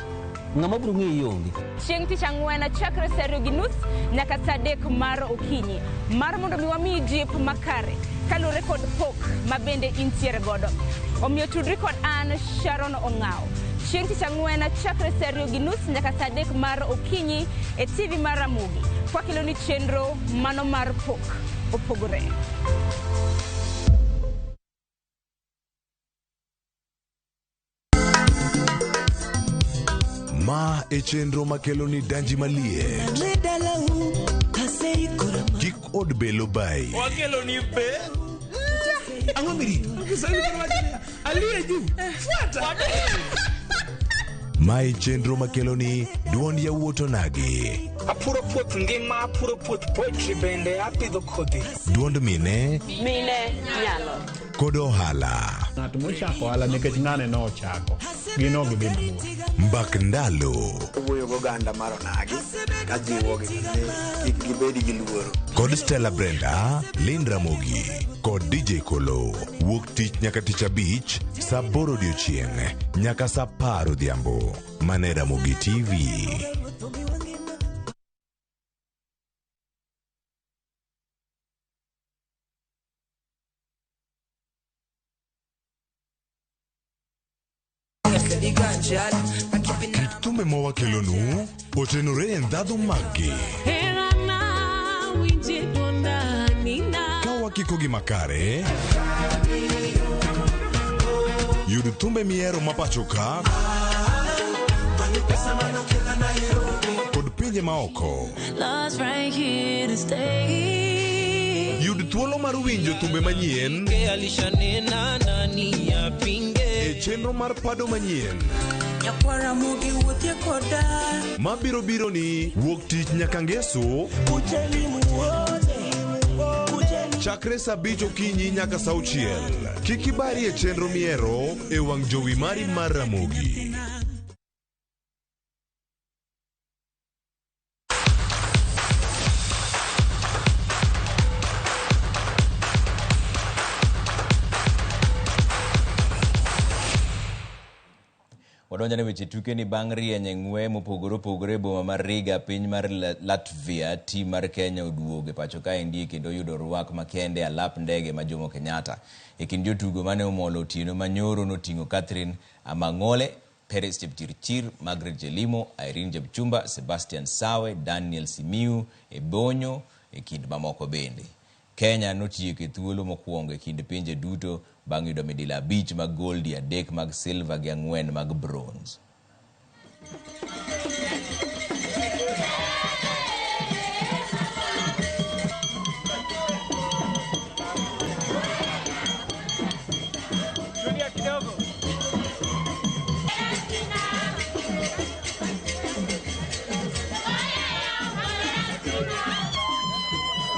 ng'ama biro ng'eyi onge. Chieng' tich ang'wen chakre saa 2:30 nyaka saa 3 mar okinyi mar mondo mi wamiyi jip makare kaluwore kod pok ma bende intiere godo. Omiyo tudri kod an Sharon Ong'aw. Chieng' tich ang'wen chakre saa 2:30 nyaka saa 3 mar okinyi e TV mar Ramogi. Kwakeloni chenro mano mar pok opogore. Ma e chenro makelo ni danji maliet. Kik od belo bai. Wakelo ni be. Ang'o mirito? Kiswahili koro wacho niya, aliye juu. Fuata. Ma e chenro makelo ni duond yawuot onagi. Apuro puoth ngima, apuro puoth poetry bende apidho kodhi. Duond mine Mine nyalo. kod ohala. Ng'at mochako ohala nikech ng'ane nochako, gin ok gidhi mabor. Mbak ndalo Owuoyo gi oganda mar onagi kajiwogi ni kik gibed gi luoro. kod Stella Brenda, Lynn Ramogi kod DJ Kolo. Wuok tich nyaka tich abich saa 8 odiochieng' nyaka saa 10 odhiambo. Mane Ramogi TV. Kit thumbe mawakelonu otenore e ndhadhu maggi. Ka wakikogi makare, yud thumbe mihero mapacho ka kod pinje maoko. Love's right here to stay. Yud thuolo mar winjo thumbe manyien Alishanena nani apinge. e chenro mar pado manyien Nyakwara mugi wuothie koda. mabiro biro ni wuok tich nyaka ngeso chakre saa 5 okinyi nyaka saa 6. Kik ibari e chenro mihero e wang' jowi mari mar Ramogi. Wadonjane weche tuke ni bang' rieny e ng'we mopogore opogore e boma mar Riga piny mar Latvia, tim mar Kenya oduogo e pacho kaendi kendo yudo rwak makende e alap ndege ma Jomo Kenyatta. E kind jotugo mane omolo otieno manyoro noting'o Catherine Amang'ole, Peres Chepchirchir, Margaret Jelimo, Irene Jepchumba, Sebastian Sawe, Daniel Simiu, Ebonyo e kind mamoko bende. Kenya notieko e thuolo mokwongo e kind pinje duto bang' yudo midila 5 mag goldi, 3 mag silva gi 4 mag bronze.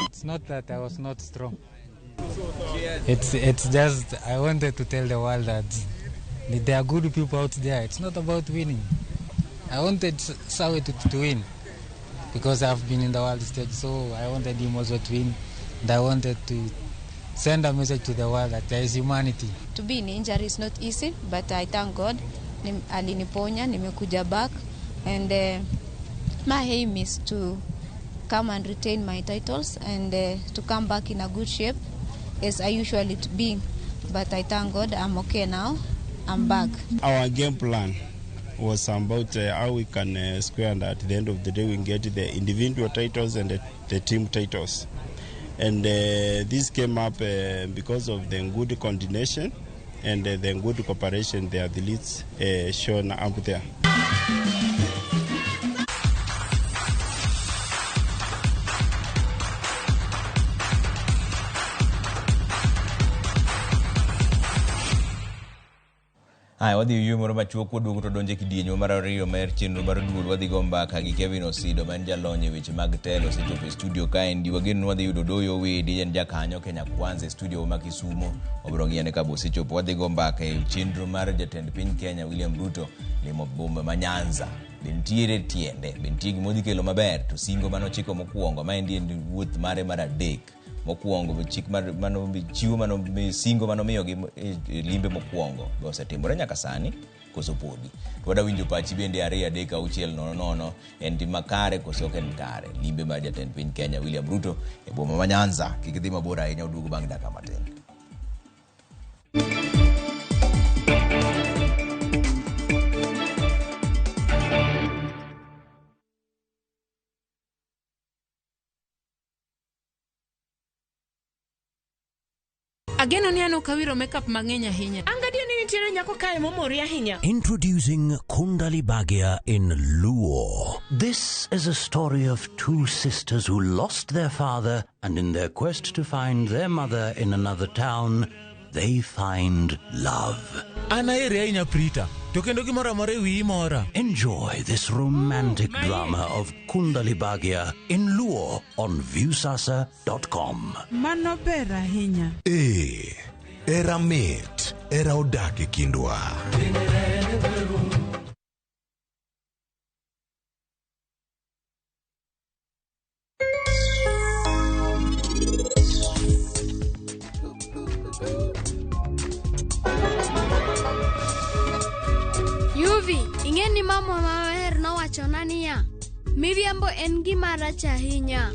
It's not that I was not strong. It's just I wanted to tell the world that there are good people out there. It's not about winning. I wanted Sawe to win because I've been in the world stage, so I wanted him also to win. And I wanted to send a message to the world that there is humanity. To be in injury is not easy, but I thank God. Aliniponya, nimekuja back, and my aim is to come and retain my titles and to come back in a good shape as I usually be. But I thank God I'm okay now. I'm back. Our game plan was about how we can square, and at the end of the day we get the individual titles and the team titles. And this came up because of the good coordination and the good cooperation the athletes shown up there. Aya, wadhi e yueyo moro machuok waduogo to donjo e kidieny mar ariyo mar chenro mar duol. Wadhi go mbaka gi Kevin Osido ma en jalony e weche mag telo, osechopo e studio kaendi. Wageno ni wadhi yudo Doyo Owedi, en jakanyo Kenya Kwanza e studio ma Kisumo. Wabiro ng'iyo ane ka be osechopo. Wadhi go mbaka e chenro mar jatend piny Kenya William Ruto limo boma ma Nyanza. Be nitiere tiende? Be nitie gima odhi kelo maber? To singo manochiko mokwongo, maendi en wuoth mare mar adek. Mokwongo chik mar mano chiwo mano singo manomiyogi e limbe mokwongo be osetimore nyaka sani koso podi? To wadwa winjo pachi bende 2 3 6 0 0 en tim makare koso ok en kare limbe mar jatend piny Kenya William Ruto e boma ma Nyanza. Kik idhi mabor ahinya, oduogo bang' dakika matin. Ageno ni an ok awiro makeup mang'eny ahinya. An gadier ni nitiere nyako kae momori ahinya. Introducing Kundali Bhagya in Luo. This is a story of two sisters who lost their father and in their quest to find their mother in another town, they find love. An aheri ahinya Prita, to kendo gimoro amora e wiyi mora. Enjoy this romantic drama of Kundali Bhagya in Luo on Viusasa.com. Mano ber ahinya. Ee, era mit, era odak e kindwa. Yuvi, ing'e ni mama maber nowachona niya, miriambo en gima rach ahinya.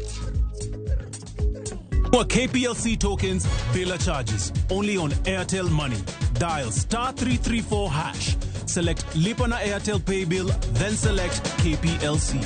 For KPLC tokens, Biller charges only on Airtel Money. Dial star 334 hash. Select Lipana Airtel Pay Bill, then select KPLC.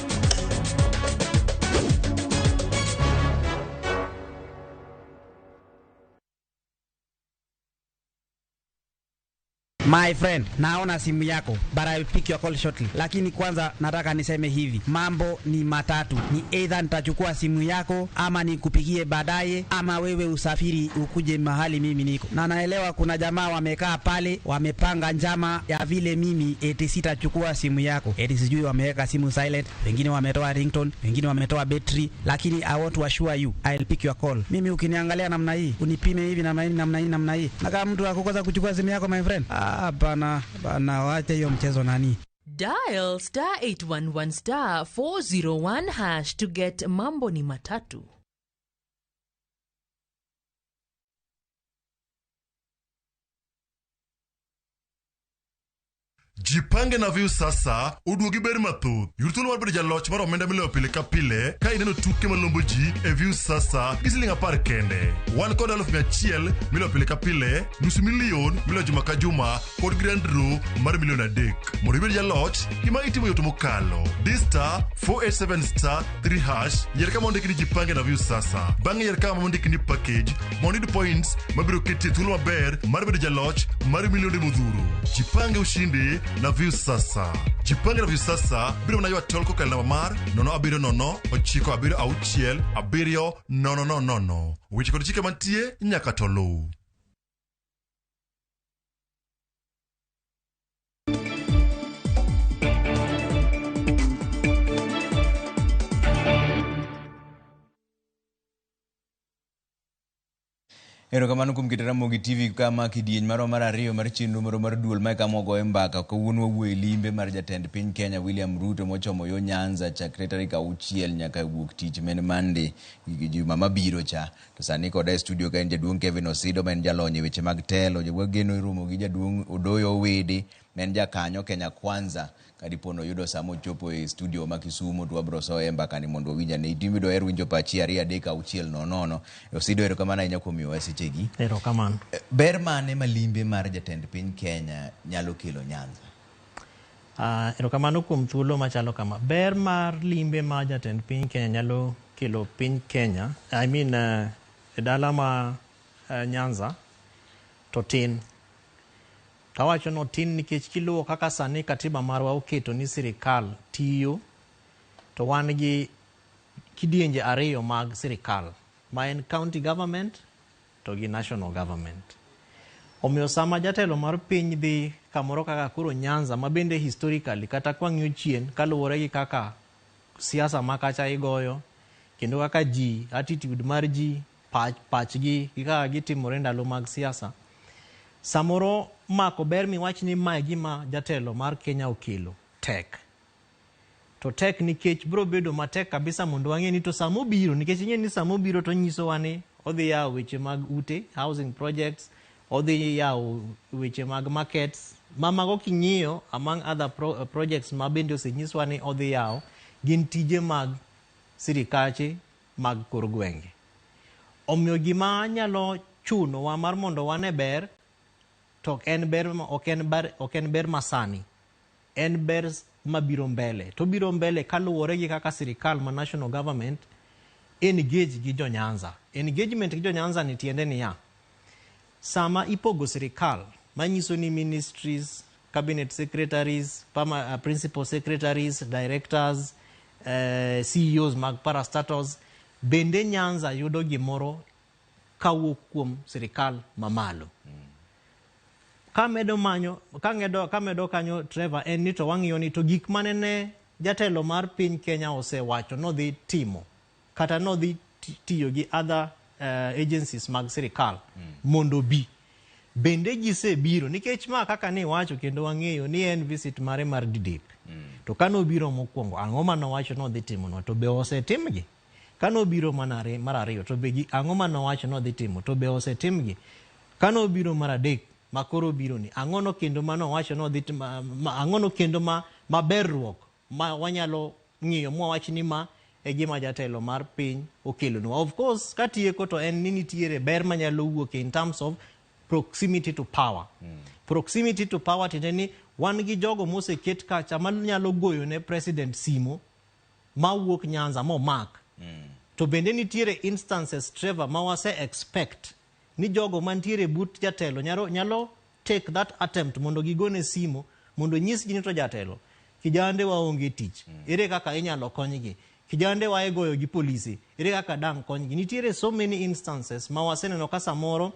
My friend, naona simu yako but I will pick your call shortly. Lakini kwanza nataka niseme hivi, mambo ni matatu. Ni either nitachukua simu yako ama nikupigie baadaye ama wewe usafiri ukuje mahali mimi niko. Na naelewa kuna jamaa wamekaa pale wamepanga njama ya vile mimi eti sitachukua simu yako. Eti sijui wameweka simu silent, wengine wametoa ringtone, wengine wametoa battery, lakini I want to assure you I'll pick your call. Mimi ukiniangalia namna hii, unipime hivi namna hii namna hii namna hii. Na kama mtu akukosa kuchukua simu yako my friend, ah, bana bana, wacha hiyo mchezo nani. Dial star 811 star 401 hash to get Mambo ni Matatu. Jipange na Viusasa oduogi ber mathoth. Yud thuolo mar bedo jaloch mar omenda miloyo pile ka pile ka ineno tuke malombo ji e Viusasa gi siling 10 kende. Wan kod 100,000 miloyo pile ka pile, nusu milion miloyo juma ka juma kod grand draw mar milion 3. Mondo ibed jaloch, gima itimo yot mokalo. Di star 487 star 3 hash, yier kama ondiki ni Jipange na Viusasa. Bang'e yier kama ondiki ni package mondo iyud points mabiro keti e thuolo maber mar bedo jaloch mar milionde modhuro. Jipange ushindi na Viusasa. Jipange na Viusasa biro mana ywa tol kokalo namba mar 070 976 7000. Weche kod chike mantie nyaka to luw. Erokamano kuom keto Ramogi TV kama kidieny marwa mar ariyo mar chenro marwa mar duol mae kama wagoye mbaka. Kawuono wawuoyo e limbe mar jatend piny Kenya William Ruto mochomo yo Nyanza chakre tarik 6 nyaka wuok tich men Monday juma mabiro cha. To sani koda e studio ka en jaduong' Kevin Osido ma en jalony e weche mag telo. Wageno romo gi jaduong' Odoyo Owidi ma en jakanyo Kenya Kwanza. Ka dipo ni oyudo sama ochopo e studio ma Kisumu to wabiro soye e mbaka ni mondo wawinj ane. In bende oher winjo pachi 2 3 6 0 0. Osido, erokamano ahinya kuom miyowa sechegi. Erokamano. Ber mane ma limbe mar jatend piny Kenya nyalo kelo Nyanza? Erokamano kuom thuolo machalo kama. Ber mar limbe ma jatend piny Kenya nyalo kelo piny Kenya, I mean e dala ma Nyanza to tin. Tawacho no tin nikech kiluwo kaka sani katiba marwa oketo ni sirikal tiyo to wan gi kidienje ariyo mag sirikal ma en county government to gi national government. Omiyo sama jatelo mar piny dhi kamoro kaka koro Nyanza ma bende historically kata kwang'iyo chien kaluwore gi kaka siasa ma kacha igoyo kendo kaka ji attitude mar ji pachgi gi kaka gitimore ndalo mag siasa samoro mako ber miwach ni mae gima jatelo mar Kenya okelo tek. To tek nikech biro bedo matek kabisa mondo wang'e ni to samobiro nikech ing'e ni samobiro to nyisowa ni odhi yawo weche mag ute housing projects odhi yawo weche mag markets ma mago king'iyo among other projects ma bende osenyiswa ni odhi yawo gin tije mag sirikache mag kor gwenge. Omiyo gima nyalo chunowa mar mondo wane ber to ok en ber ok en ber masani en ber mabiro mbele to biro mbele kaluwore gi kaka sirikal ma national government engage gi jo Nyanza. Engagement gi jo Nyanza ni tiende niya, sama ipogo sirikal manyiso ni ministries, cabinet secretaries, principal secretaries, directors, CEOs mag parastatals, bende Nyanza yudo gimoro kawuok kuom sirikal mamalo. Kamedo manyo kamedo kamedo kanyo Trevor en ni to wang'iyo ni to gik mane ne jatelo mar piny Kenya osewacho nodhi timo kata nodhi tiyo gi other agencies mag sirikal mondo bi bende gisebiro nikech ma kaka ni wacho kendo wang'eyo ni en visit mare mar didek to kanobiro mokwongo ang'o manowacho nodhi timo to be osetimgi kanobiro mar ariyo to be ang'o manowacho nodhi timo to be osetimgi kanobiro mar adek makoro biro ni ang'ono kendo manowacho nodhi ang'ono kendo ma maberruok ma wanyalo ng'iyo mwawach ni ma e gima jatelo mar piny okelonwa. Of course katieko to en ni nitiere ber manyalo wuok in terms of proximity to power. Proximity to power tiende ni wan gi jogo moseket kacha manyalo goyo ne president simo mawuok Nyanza momak. To bende nitiere instances Trevor ma wase expect ni jogo mantiere but jatelo nyalo take that attempt mondo gigone simo mondo nyisgi ni to jatelo kijande waonge tich ere kaka inyalo konygi kijande wa igoyo gi polisi ere kaka dang' konygi nitiere so many instances ma waseneno ka samoro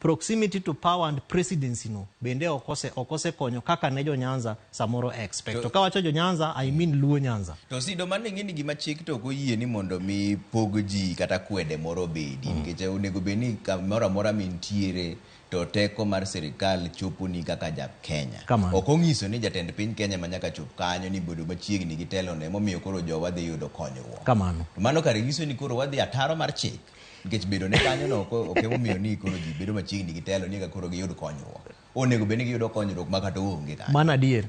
proximity to power and presidency no bende ok osekonyo kaka ne jo Nyanza samoro expect to kawacho jo Nyanza I mean Luo Nyanza. To Sido mano ing'e ni gima chik to ok oyie ni mondo mi pog ji kata kwede moro obedi nikech onego bed ni kamoro amora mintiere to teko mar sirikal choponi kaka ja Kenya. Ok onyiso ni jatend piny Kenya ma nyaka chop kanyo ni bedo machiegni gi telone momiyo koro jowa dhi yudo konyruok. Kamano. To mano kare nyiso ni koro wadhi ataro mar chik nikech bedo ne kanyo no ok emomiyo ni koro ji bedo machiegni gi telo ni eka koro giyud konyruok. Onego bed ni giyudo konyruok ma kata onge kanyo. Mano adier.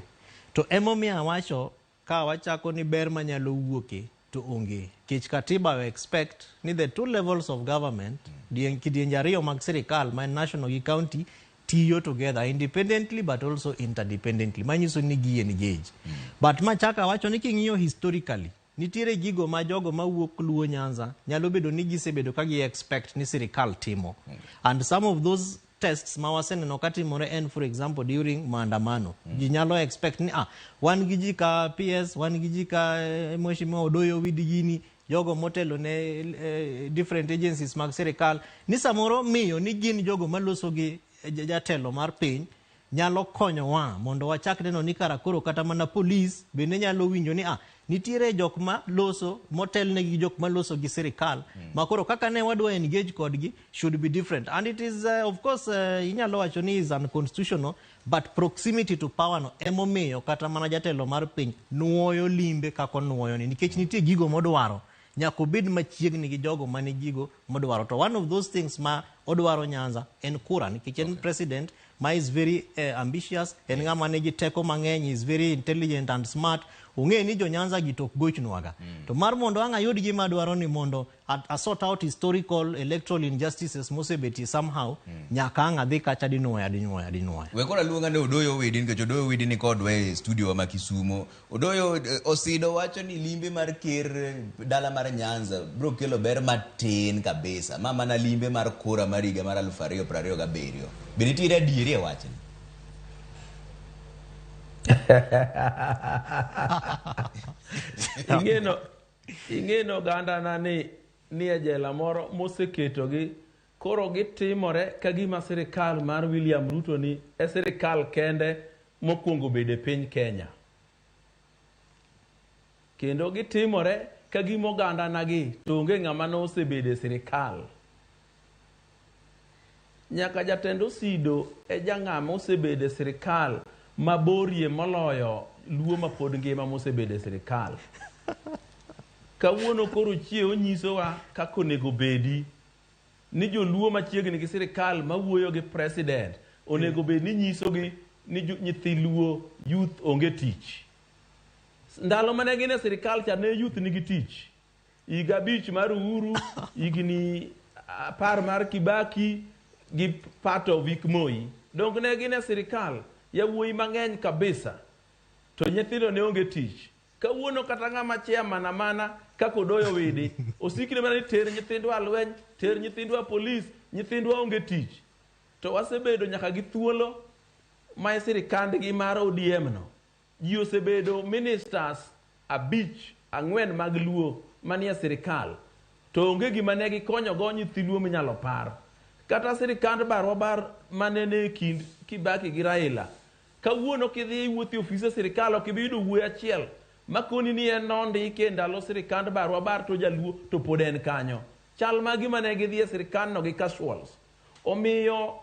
To emomiyo awacho ka wachako ni ber manyalo wuoke to onge. Kech katiba we expect ni the two levels of government, kidienje ariyo mag sirikal ma en national gi county tiyo together independently but also interdependently. Manyiso ni gi engage. But machaka wacho ni king'iyo historically, nitiere gigo ma jogo mawuok Luo Nyanza nyalo bedo ni gisebedo ka gi expect ni sirikal timo. And some of those tests ma waseneno katimore en for example during maandamano. Ji nyalo expect ni wan gi ji ka PS, wan gi ji ka Mheshimiwa Odoyo Widi gini, jogo motelo ne different agencies mag sirikal ni samoro miyo ni gin jogo maloso gi jatelo mar piny nyalo konyowa mondo wachak neno ni kara koro kata mana polis bende nyalo winjo ni nitiere jok ma loso motelnegi gi jok maloso gi sirikal ma koro kaka ne wadwa engage kodgi should be different. And it is of course inyalo wacho ni is unconstitutional but proximity to power no emomiyo kata mana jatelo mar piny nuoyo limbe kaka onuoyo ni nikech nitie gigo modwaro nyaka obed machiegni gi jogo mani gigo modwaro. To one of those things ma odwaro Nyanza en kura nikech en president ma is very ambitious, en ng'ama nigi teko mang'eny, is very intelligent and smart. Ong'e ni jo Nyanza gi to ok gochnwaga. To mar mondo ang' ayud gima adwaro ni mondo a sort out historical electoral injustices mosebetie somehow, nyaka ang' adhi kacha dinuoya. We koro aluonga ni Odoyo Owidi nikech Odoyo Owidi ni kodwa e studio ma Kisumo. Odoyo Osido wacho ni limbe mar ker dala mar Nyanza biro kelo ber matin kabisa. Ma mana limbe mar kura mar higa mar 2027. Be nitiere adieri e wachni? Ing'eno ogandana ni e jela moro moseketogi Koro gitimore ka gima sirikal mar William Ruto ni e sirikal kende mokwongo bedo e piny Kenya. Kendo gitimore ka gima oganda nagi to onge ng'ama nosebedo e sirikal. Nyaka jatend Osido e jang'ama osebedo e sirikal maborie moloyo Luo mapod ngima mosebedo e sirikal. Kawuono koro chiewo nyisowa kaka onego bedi ni joluo machiegni gi sirikal mawuoyo gi president onego bed ni nyisogi ni nyithi Luo youth onge tich. Ndalo mane gin e sirikal cha ne youth nigi tich. Higa 5 mar Uhuru, higni 10 mar Kibaki gi part of hik Moi. Donge ne gin e sirikal yawuoyi mang'eny kabisa to nyithindo ne onge tich. Kawuono kata ng'ama chairman amana kaka Odoyo Widi osikne mana ni ter nyithindwa lweny, ter nyithindwa polis, nyithindwa onge tich. To wasebedo nyaka gi thuolo ma e sirikandgi mar ODM no. Ji osebedo ministers 5, 4 mag Luo manie sirikal. To onge gima ne gikonyo go nyithi Luo minyalo par. Kata sirikand barwa bar mane ne kind Kibaki gi Raila. Kawuono kidhi iwuotho e ofise sirikal ok ibi yudo wuoyi achiel makoni ni en nondike e ndalo sirikand barwa bar to jaluo to pod en kanyo. Chal ma gima ne gidhi e sirikandno gi casuals. Omiyo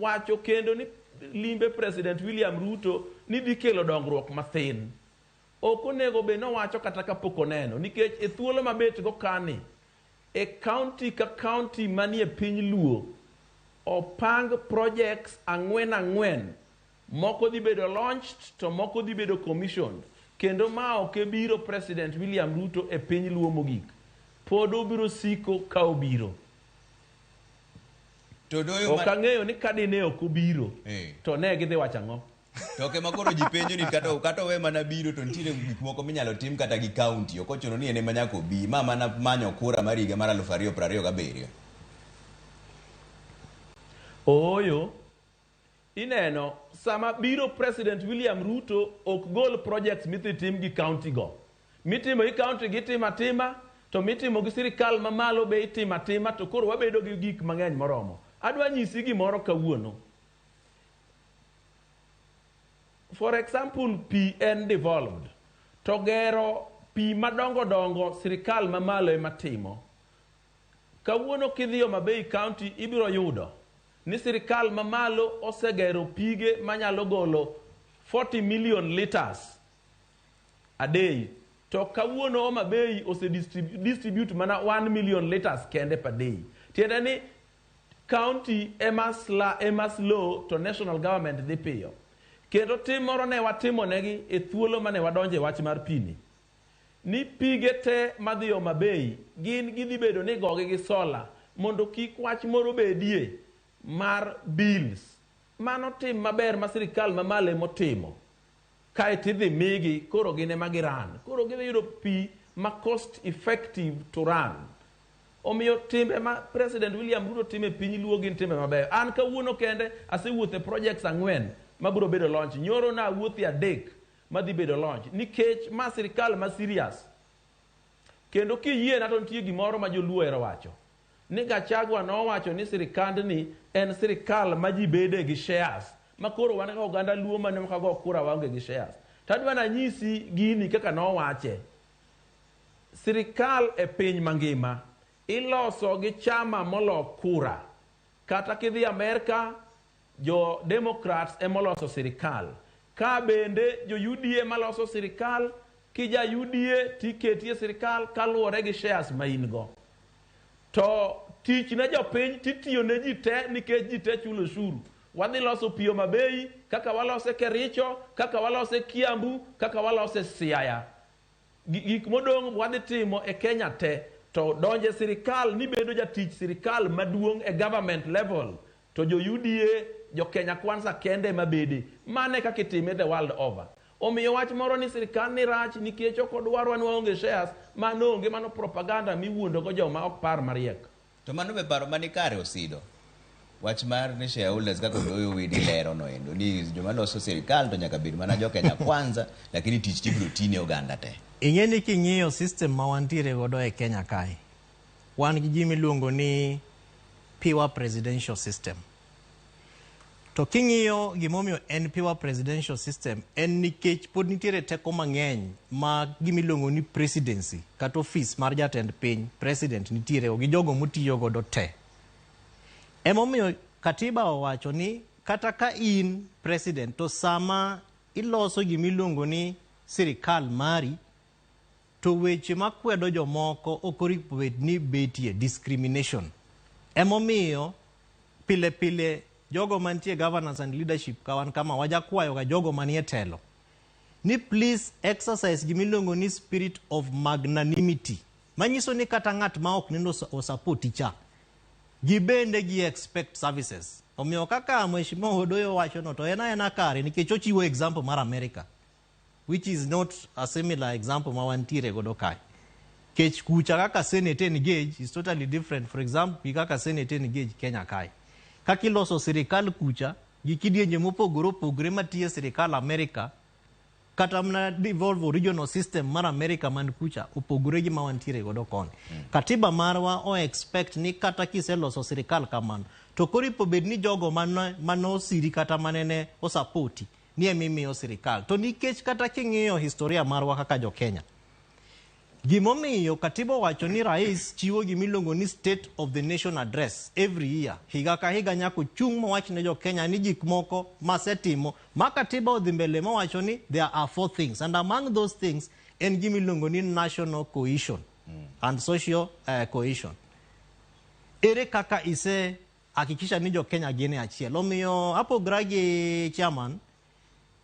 wacho kendo ni limbe President William Ruto ni dhi kelo dongruok mathin. Ok onego bed nowacho kata kapok oneno nikech e thuolo mabet go kani e county ka county manie piny Luo opang projects 4 4 moko dhi bedo launched to moko dhi bedo commissioned. Kendo ma ok e biro President William Ruto e piny Luo mogik. Pod obiro siko ka obiro. To doyo Ok ang'eyo ni ka dine ok obiro to ne gidhi wacho ang'o. To ok ema koro ji penjo ni kata owe mana biro to nitiere gik moko minyalo tim kata gi county. Ok ochuno ni en ema nyaka obi. Ma mana manyo kura mar higa mar 2027. Ooyo. Ineno, sama biro President William Ruto ok gol projects midhi tim gi county go. Mitimo gi county gitimo atima, to mitimo gi sirikal mamalo be itimo atima, to koro wabedo gi gik mang'eny moromo. Adwa nyisi gimoro kawuono. For example, pi en devolved. To gero pi madongo dongo sirikal mamalo ema timo. Kawuono kidhi Homa Bay County ibiro yudo ni sirikal mamalo osegero pige manyalo golo 40 million liters a day. To kawuono Homa Bay ose distribute mana 1 million liters kende per day. Tiende ni county ema slow to national government dhi piyo. Kendo tim moro ne watimo negi e thuolo mane wadonje wach mar pini. Ni pige te madhi Homa Bay gin gidhi bedo ni gogi gi solar mondo kik wach moro bedie mar bills. Mano tim maber ma sirikal mamalo emotimo. Kae tidhi migi koro gin ema giran. Koro gidhi yudo pi ma cost effective to run. Omiyo timbe ma President William Ruto timo e piny Luo gin timbe mabeyo. An kawuono kende asewuotho e projects 4 mabiro bedo launch. Nyoro na awuotho e 3 madhi bedo launch. Nikech ma sirikal ma serious. Kendo kiyie na to nitie gimoro ma joluo ohero wacho. Ni Gachagua nowacho ni sirikandni en sirikal ma ji bede gi shares. Ma koro wan kaka oganda Luo mane ok ago kura waonge gi shares. To adwa nanyisi gini kaka nowache. Sirikal e piny mangima iloso gi chama molo kura. Kata kidhi Amerka, jo Democrats emoloso sirikal. Ka bende jo UDA maloso sirikal, kija UDA tiketi e sirikal kaluwore gi shares ma in go. To tich ne jopiny titiyo ne ji te nikech ji te chulo osuru. Wadhi loso pi Homa Bay, kaka walose Kericho, kaka walose Kiambu, kaka walose Siaya. Gik modong' wadhi timo e Kenya te. To donje sirikal ni bedo jatich sirikal maduong' e government level. To jo UDA, jo Kenya Kwanza kende mabede. Mane kaka itime the world over. Omiyo wach moro ni sirikal ni rach nikech ok odwarwa ni waonge shares, mano onge, mano propaganda miwuondogo joma ok par mariek. To mano be paro mani kare Osido. Wach mar ni shareholders kaka Odoyo Widi lero no endo ni joma loso sirikal to nyaka bed mana jo Kenya Kwanza, lakini tich tibiro tine oganda te. Ing'e ni king'iyo system ma wantiere godo e Kenya kae, wan gi ji miluongo ni pure presidential system. To king'iyo gimomiyo en pure presidential system en nikech pod nitiere teko mang'eny ma gimiluongo ni presidency kata ofis mar jatend piny president nitiere gi jogo motiyo godo te. Emomiyo katiba owacho ni kata ka in president to sama iloso gimiluongo ni sirikal mari to weche makwedo jomoko ok oripo bed ni betie discrimination. Emomiyo pile pile jogo mantie governance and leadership ka wan kama wajakwayo ga jogo manie telo ni please exercise gimiluongo ni spirit of magnanimity manyiso ni kata ng'at ma ok nendo osapoti cha gibende gi expect services. Omiyo kaka Mheshimiwa Odoyo wacho no to en aena kare nikech ochiwo example mar America which is not a similar example ma wantiere godo kae. Kech kucha kaka Senate engage is totally different. For example, gi kaka Senate engage Kenya kae. Kaka iloso sirikal kucha gi kidienje mopogore opogore matiyo e sirikal America kata mana devolve regional system mar America man kucha opogore gi ma wantiere godo koni. Katiba marwa o expect ni kata kiseloso sirikal kamano to koro ipo bed ni jogo manosiri kata manene osapoti ni emimiyo sirikal. To nikech kata king'iyo historia marwa kaka jo Kenya, gimomiyo katiba owacho ni rais chiwo gimiluongo ni state of the nation address every year higa ka higa nyaka ochung' mowach ne jo Kenya ni gik moko masetimo ma katiba odhi mbele mowacho ni there are four things and among those things en gimiluongo ni national cohesion and social cohesion. Ere kaka ise hakikisha ni jo Kenya gin e achiel? Omiyo apogra gi chairman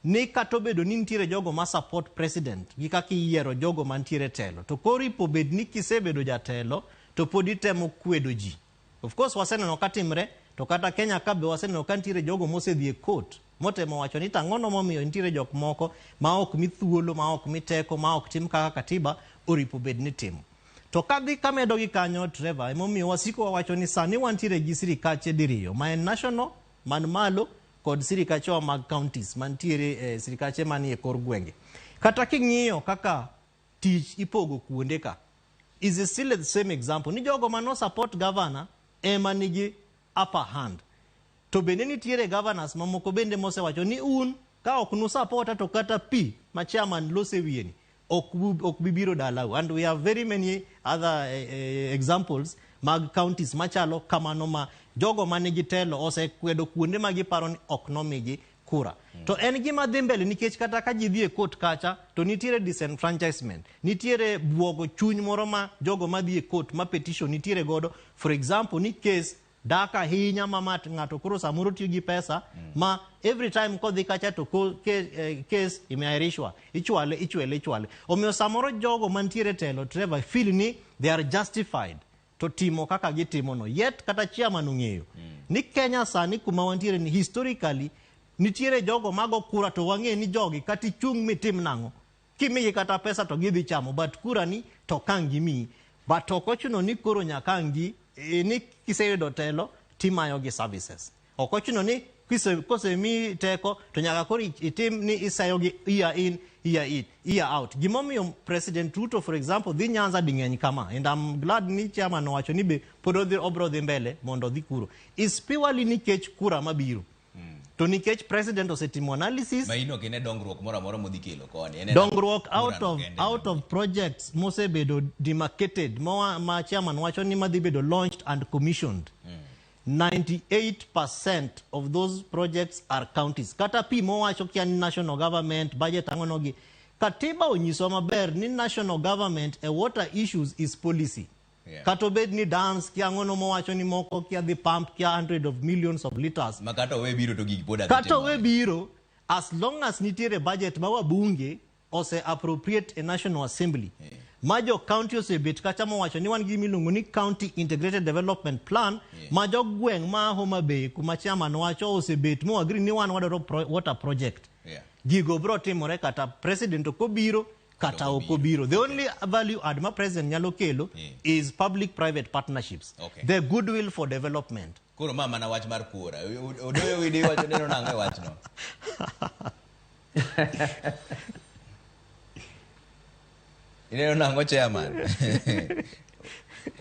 ni kata obedo ni nitiere jogo ma support president gi kaka iyiero jogo mantiere telo to koro ipo bed ni kisebedo jatelo to pod itemo kwedo ji. Of course waseneno ka timre to kata Kenya ka be waseneno ka nitiere jogo mosedhi e court motemo wacho ni tang'ono momiyo nitiere jok moko ma ok mi thuolo ma ok mi teko ma ok tim kaka katiba oripo bed ni timo. To kadhi kamedo gi kanyo Trevor emomiyo wasiko wawacho ni sani wantiere gi sirikache diriyo ma en national man malo kod sirikachewa mag counties mantiere sirikache manie kor gwenge. Kata king'iyo kaka tich ipogo kuonde ka is still the same example ni jogo mano support governor ema nigi upper hand. To bende nitiere governors mamoko bende mosewacho ni un ka ok nusupporta to kata pi ma chairman lose wiye ni ok bi biro dalau. And we have very many other examples mag counties machalo kamano ma jogo manigi telo osekwedo kuonde ma giparo ni ok nomigi kura. To en gima dhi mbele nikech kata ka ji dhi e court kacha to nitiere disenfranchisement, nitiere buogo chuny moro ma jogo madhi e court ma petition nitiere godo. For example, ni case dak ahinya ma ng'ato koro samoro tiyo gi pesa ma every time kodhi kacha to case imeahirishwa, ichwale ichwele ichwale. Omiyo samoro jogo mantiere telo Trevor feel ni they are justified to timo kaka gitimo no. Yet kata chairman ong'eyo ni Kenya sani kuma wantiere ni historically nitiere jogo mago kura to wang'e ni jogi kata ichung' mitim nang'o kimigi kata pesa to gidhi chamo but kura ni to kang' gimiyi. But ok ochuno ni koro nyaka ang' gi ni kiseyudo telo timayo gi services. Ok ochuno ni kosemi teko to nyaka koro itim ni iseyo gi year in year in year out. Gimomiyo President Ruto for example dhi Nyanza ding'eny kama and I'm glad ni chairman owacho ni be pod odhi obro dhi mbele mondo odhi kuro. Is purely nikech kura mabiro. To nikech president osetimo analysis ma in ok ine dongruok moro amora modhi kelo koni. En dongruok kura no kende. Out of projects mosebedo demarcated ma chairman wacho ni madhi bedo launched and commissioned 98% of those projects are counties. Kata pi mowacho kia ni national government budget ang'ono gi katiba onyiso maber ni national government e water issues is policy. Kata obed ni dams kia ang'ono mowacho ni moko kia dhi pump kia hundred of millions of liters. Ma kata owe biro to gigi pod adhi Kata timo. owe biro as long as nitiere budget ma wabunge ose appropriate e National Assembly. Ma jo county osebet kacha mowacho ni wan gi miluongo ni County Integrated Development Plan ma jogweng' ma Homa Bay kuma chairman wacho osebet mo agree ni wan wadwaro water project. Gigo bro timore kata president ok obiro kata ok obiro. The only value add ma president nyalo kelo is public private partnerships. The goodwill for development. Koro ma mana wach mar kura. Odoyo widi wacho neno nang'o e wachno? Ineno nang'o chairman?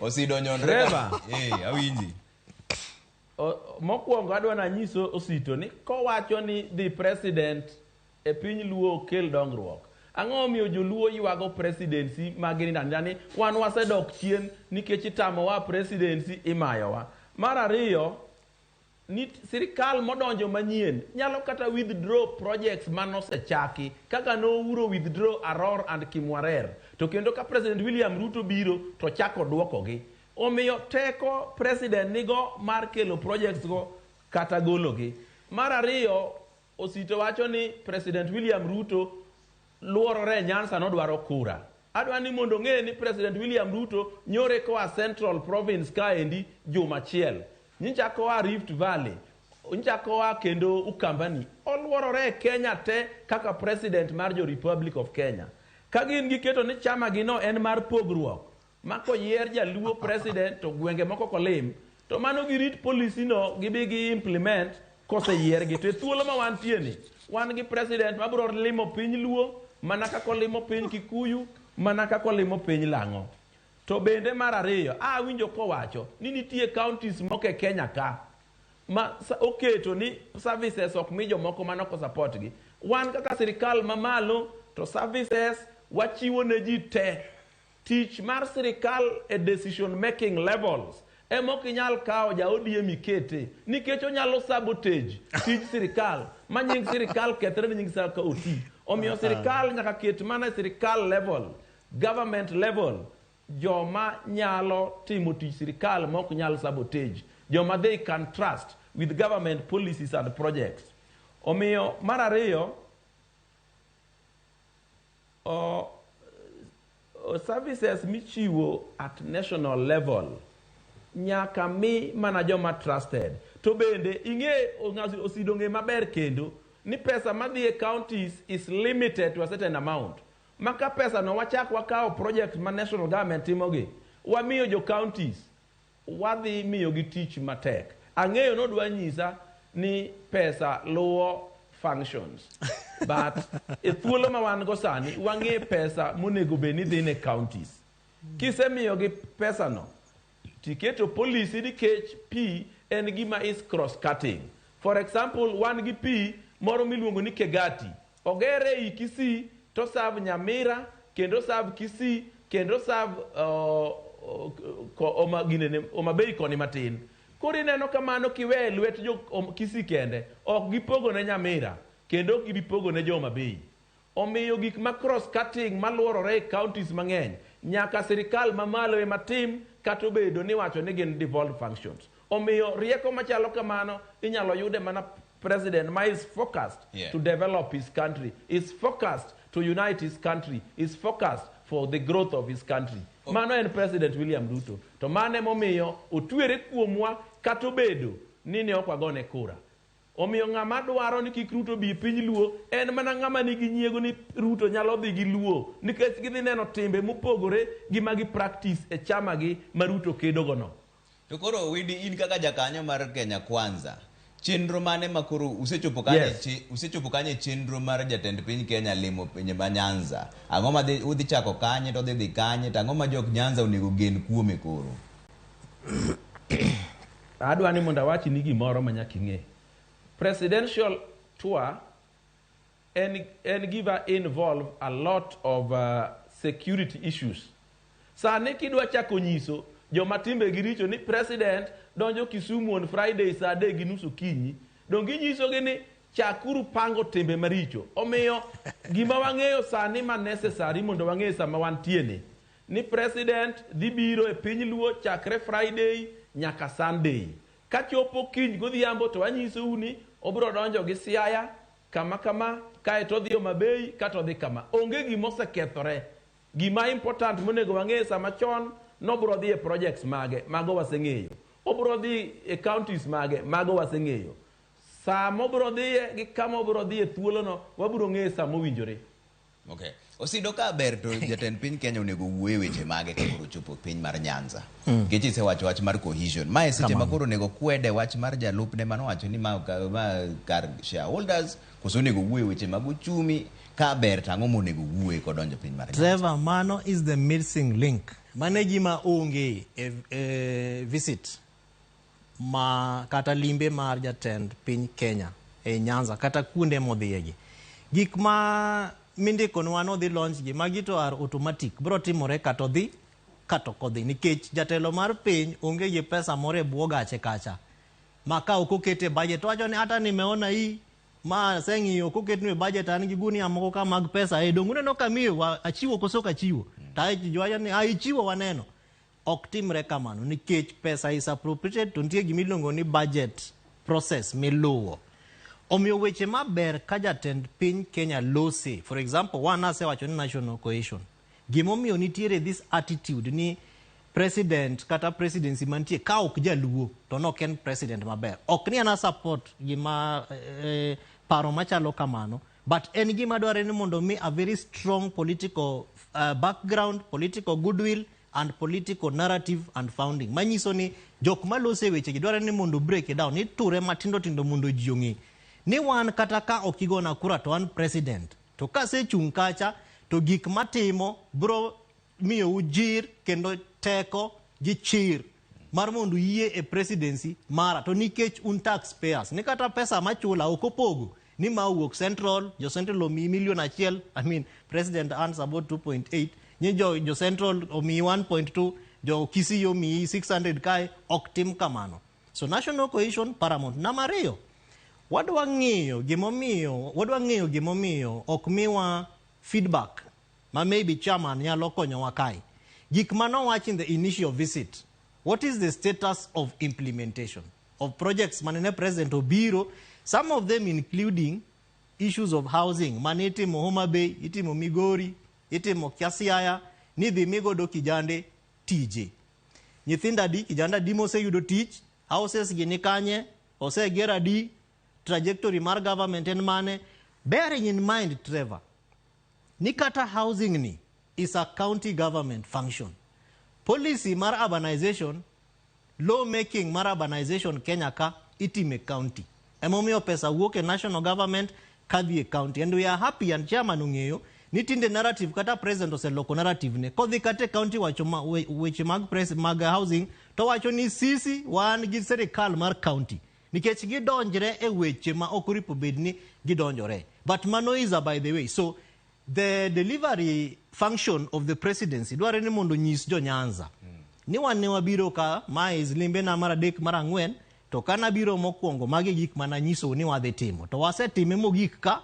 Osidonyonre. Trevor. Awinji. Mokwongo adwa nanyiso Osito ni kowacho ni the president e piny Luo kel dongruok. Ang'o omiyo joluo ywago presidency magini nani wan wasedok chien nikech itamowa presidency imayowa. Mar ariyo, ni sirikal modonjo manyien nyalo kata withdraw projects manosechaki kaka nouro withdraw Aror and Kimwarer to kendo ka President William Ruto biro to chako duokogi. Omiyo teko president nigo mar kelo projects go kata gologi. Mar ariyo, Osito wacho ni President William Ruto luorore Nyanza nodwaro kura. Adwa ni mondo ong'e ni President William Ruto nyore koa Central Province kaendi juma achiel. Nyicha koa Rift Valley, nyicha koa kendo Ukambani. Oluorore e Kenya te kaka president mar jo Republic of Kenya. Ka gin giketo ni chama gi no en mar pogruok, ma koyier jaluo president to gwenge moko kolim, to mano girit policy no gibi gi implement koseyiergi. To e thuolo ma wantie ni, wan gi president mabiro limo piny Luo, mana kaka olimo piny Kikuyu, mana kaka olimo piny Lang'o. To bende mar ariyo, awinjo kowacho ni nitie counties moko e Kenya ka ma oketo ni services ok mi jomoko mano support gi. Wan kaka sirikal mamalo to services wachiwo ne ji te. Tich mar sirikal e decision making levels ema ok inyal kawo ja ODM ikete nikech onyalo sabotage tij sirikal ma nying sirikal kethre ni nying sirikal oti. Omiyo sirikal nyaka ket mana e sirikal level, government level, joma nyalo timo tich sirikal ma ok nyal sabotage, joma they can trust with government policies and projects. Omiyo mar ariyo, services michiwo at national level nyaka mi mana joma trusted. To bende ing'e Osido ng'e maber kendo ni pesa madhi e counties is limited to a certain amount. Ma ka pesa no wachak wakawo project ma national government timogi, wamiyo jo counties, wadhi miyogi tich matek. Ang'eyo nodwa nyisa ni pesa luwo functions. But e thuolo ma wan go sani, wang'e pesa monego bed ni dhi ne counties. Kisemiyogi pesa no, tiketo policy nikech pi en gima is cross cutting. For example, wan gi pi moro miluongo ni Kegati. Ogere ei Kisii to serve Nyamira, kendo serve Kisii, kendo serve Homa Bay koni matin. Koro ineno kamano kiweye lwet jo Kisii kende, ok gipogo ne Nyamira, kendo ok gibi pogo ne jo Homa Bay. Omiyo gik ma cross cutting maluorore e counties mang'eny, nyaka sirikal mamalo ema tim kata obedo ni wacho ni gin devolved functions. Omiyo rieko machalo kamano inyalo yude mana president ma is focused to develop his country, is focused to unite his country, is focused for the growth of his country. Mano en President William Ruto. To mano emomiyo otwere kuomwa kata obedo ni ne ok wagone kura. Omiyo ng'ama dwaro ni kik Ruto bi piny Luo en mana ng'ama nigi nyiego ni Ruto nyalo dhi gi Luo nikech gidhi neno timbe mopogore gi ma gi practice e chama gi ma Ruto kedo gono. To koro Widi, in kaka jakanyo mar Kenya Kwanza, chenro mane ma koro usechopo kanye? Usechopo kanye chenro mar jatend piny Kenya limo pinje ma Nyanza? Ang'o ma udhi chako kanye to odhi dhi kanye to ang'o ma jok Nyanza onego gen kuome koro? Adwa ni mondo awachni ni gimoro ma nyaka ing'e. Presidential tour en gima involve a lot of security issues. Sani kidwa chako nyiso joma timbegi richo ni president donjo Kisumu on Friday saa 3:30 okinyi, donge inyisogi ni chakuru pango timbe maricho. Omiyo gima wang'eyo sani ma necessary mondo wang'e sama wantie ni, ni president dhi biro e piny Luo chakre Friday nyaka Sunday. Kachopo kiny godhiambo to wanyisou ni obiro donjo gi Siaya kama kama, kaeto odhi Homa Bay kata odhi kama. Onge gima osekethore. Gima important monego wang'e sama chon nobiro dhi e projects mage, mago waseng'eyo. Obiro dhi e counties mage, mago waseng'eyo. Sama obiro dhiye gi kama obiro dhiye thuolono, wabiro ng'eyo sama owinjore. Okay. Osido ka ber to jatend piny Kenya onego wuoye weche mage ka koro ochopo piny mar Nyanza. Nikech isewacho wach mar cohesion. Ma e seche ma koro onego kwede wach mar jalupne manowacho ni ma kar shareholders, koso onego wuoye weche mag uchumi, ka ber to ang'o monego wuoye kodonjo piny mar Nyanza? Trevor, mano is the missing link. Mano e gima onge e visit. ma kata limbe mar jatend piny Kenya e Nyanza kata kuonde modhiyegi. Gik ma mindikonwa nodhi launch gi magi to are automatic bro timore kata odhi kata ok odhi nikech jatelo mar piny onge gi pesa moro e bwo gache kacha ma ka ok okete e budget to wacho ni hata nimeona hii ma aseng'iyo ok oketnu e budget an gi gunia moko ka mag pesa e dong uneno ka miyo wa achiwo koso ok achiwo to wacho ni "Ah, ichiwo waneno ok timre kamano nikech pesa is appropriated to nitie gimiluongo ni budget process miluwo omiyo weche maber ka jatend piny Kenya lose for example wan asewacho ni national cohesion gimomiyo nitiere this attitude ni president kata presidency mantie ka ok jaluo to nok en president maber ok ni an a support gima paro machalo kamano but en gima dwarore ni mondo mi a very strong political background political goodwill and political narrative and founding manyiso ni jok maloso e wechegi dwarore ni mondo break it down iture matindo tindo mondo ji ong'e ni wan kata ka ok igona kura to an president to kasechung' kacha to gik matimo bro miyou jir kendo teko gi chir mar mondo uyie e presidency mara to nikech un taxpayers ni kata pesa machula ok opogo ni ma owuok central jo central omiyi milion achiel I mean president earns about 2.8 ni jo central omiyi 1.2 jo Kisii omiyi 600 kae ok tim kamano so national cohesion paramount namba ariyo wadwa ng'iyo gimomiyo wadwa ng'eyo gimomiyo ok miwa feedback ma maybe chairman nyalo konyowa kae gik manowach in the initial visit what is the status of implementation of projects manene president obiro some of them including issues of housing mane itimo Homa Bay itimo Migori itimo Siaya ni dhi migodo kijande tije nyithindo adi kijande adi moseyudo tich houses gi ni kanye oseger adi trajectory mar government en mane bearing in mind Trevor ni kata housing ni is a county government function policy mar urbanization law making mar urbanization Kenya ka itime county emomiyo pesa wuok e national government kadhi e county and we are happy and chairman ong'eyo ni tinde narrative kata president oseloko narrative ne kodhi kata e county wacho ma, weche mag, pres, mag housing to wacho ni sisi wan gi sirikal mar county nikech gidonjre e weche ma ok oripo bed ni gidonjore but mano is a by the way so the delivery function of the presidency dwarore ni mondo nyis jo Nyanza ni wan ne wabiro ka ma is limbe na mar adek mar ang'wen to kana biro mokwongo magi gik mananyisou ni wadhi timo to wasetime mogik ka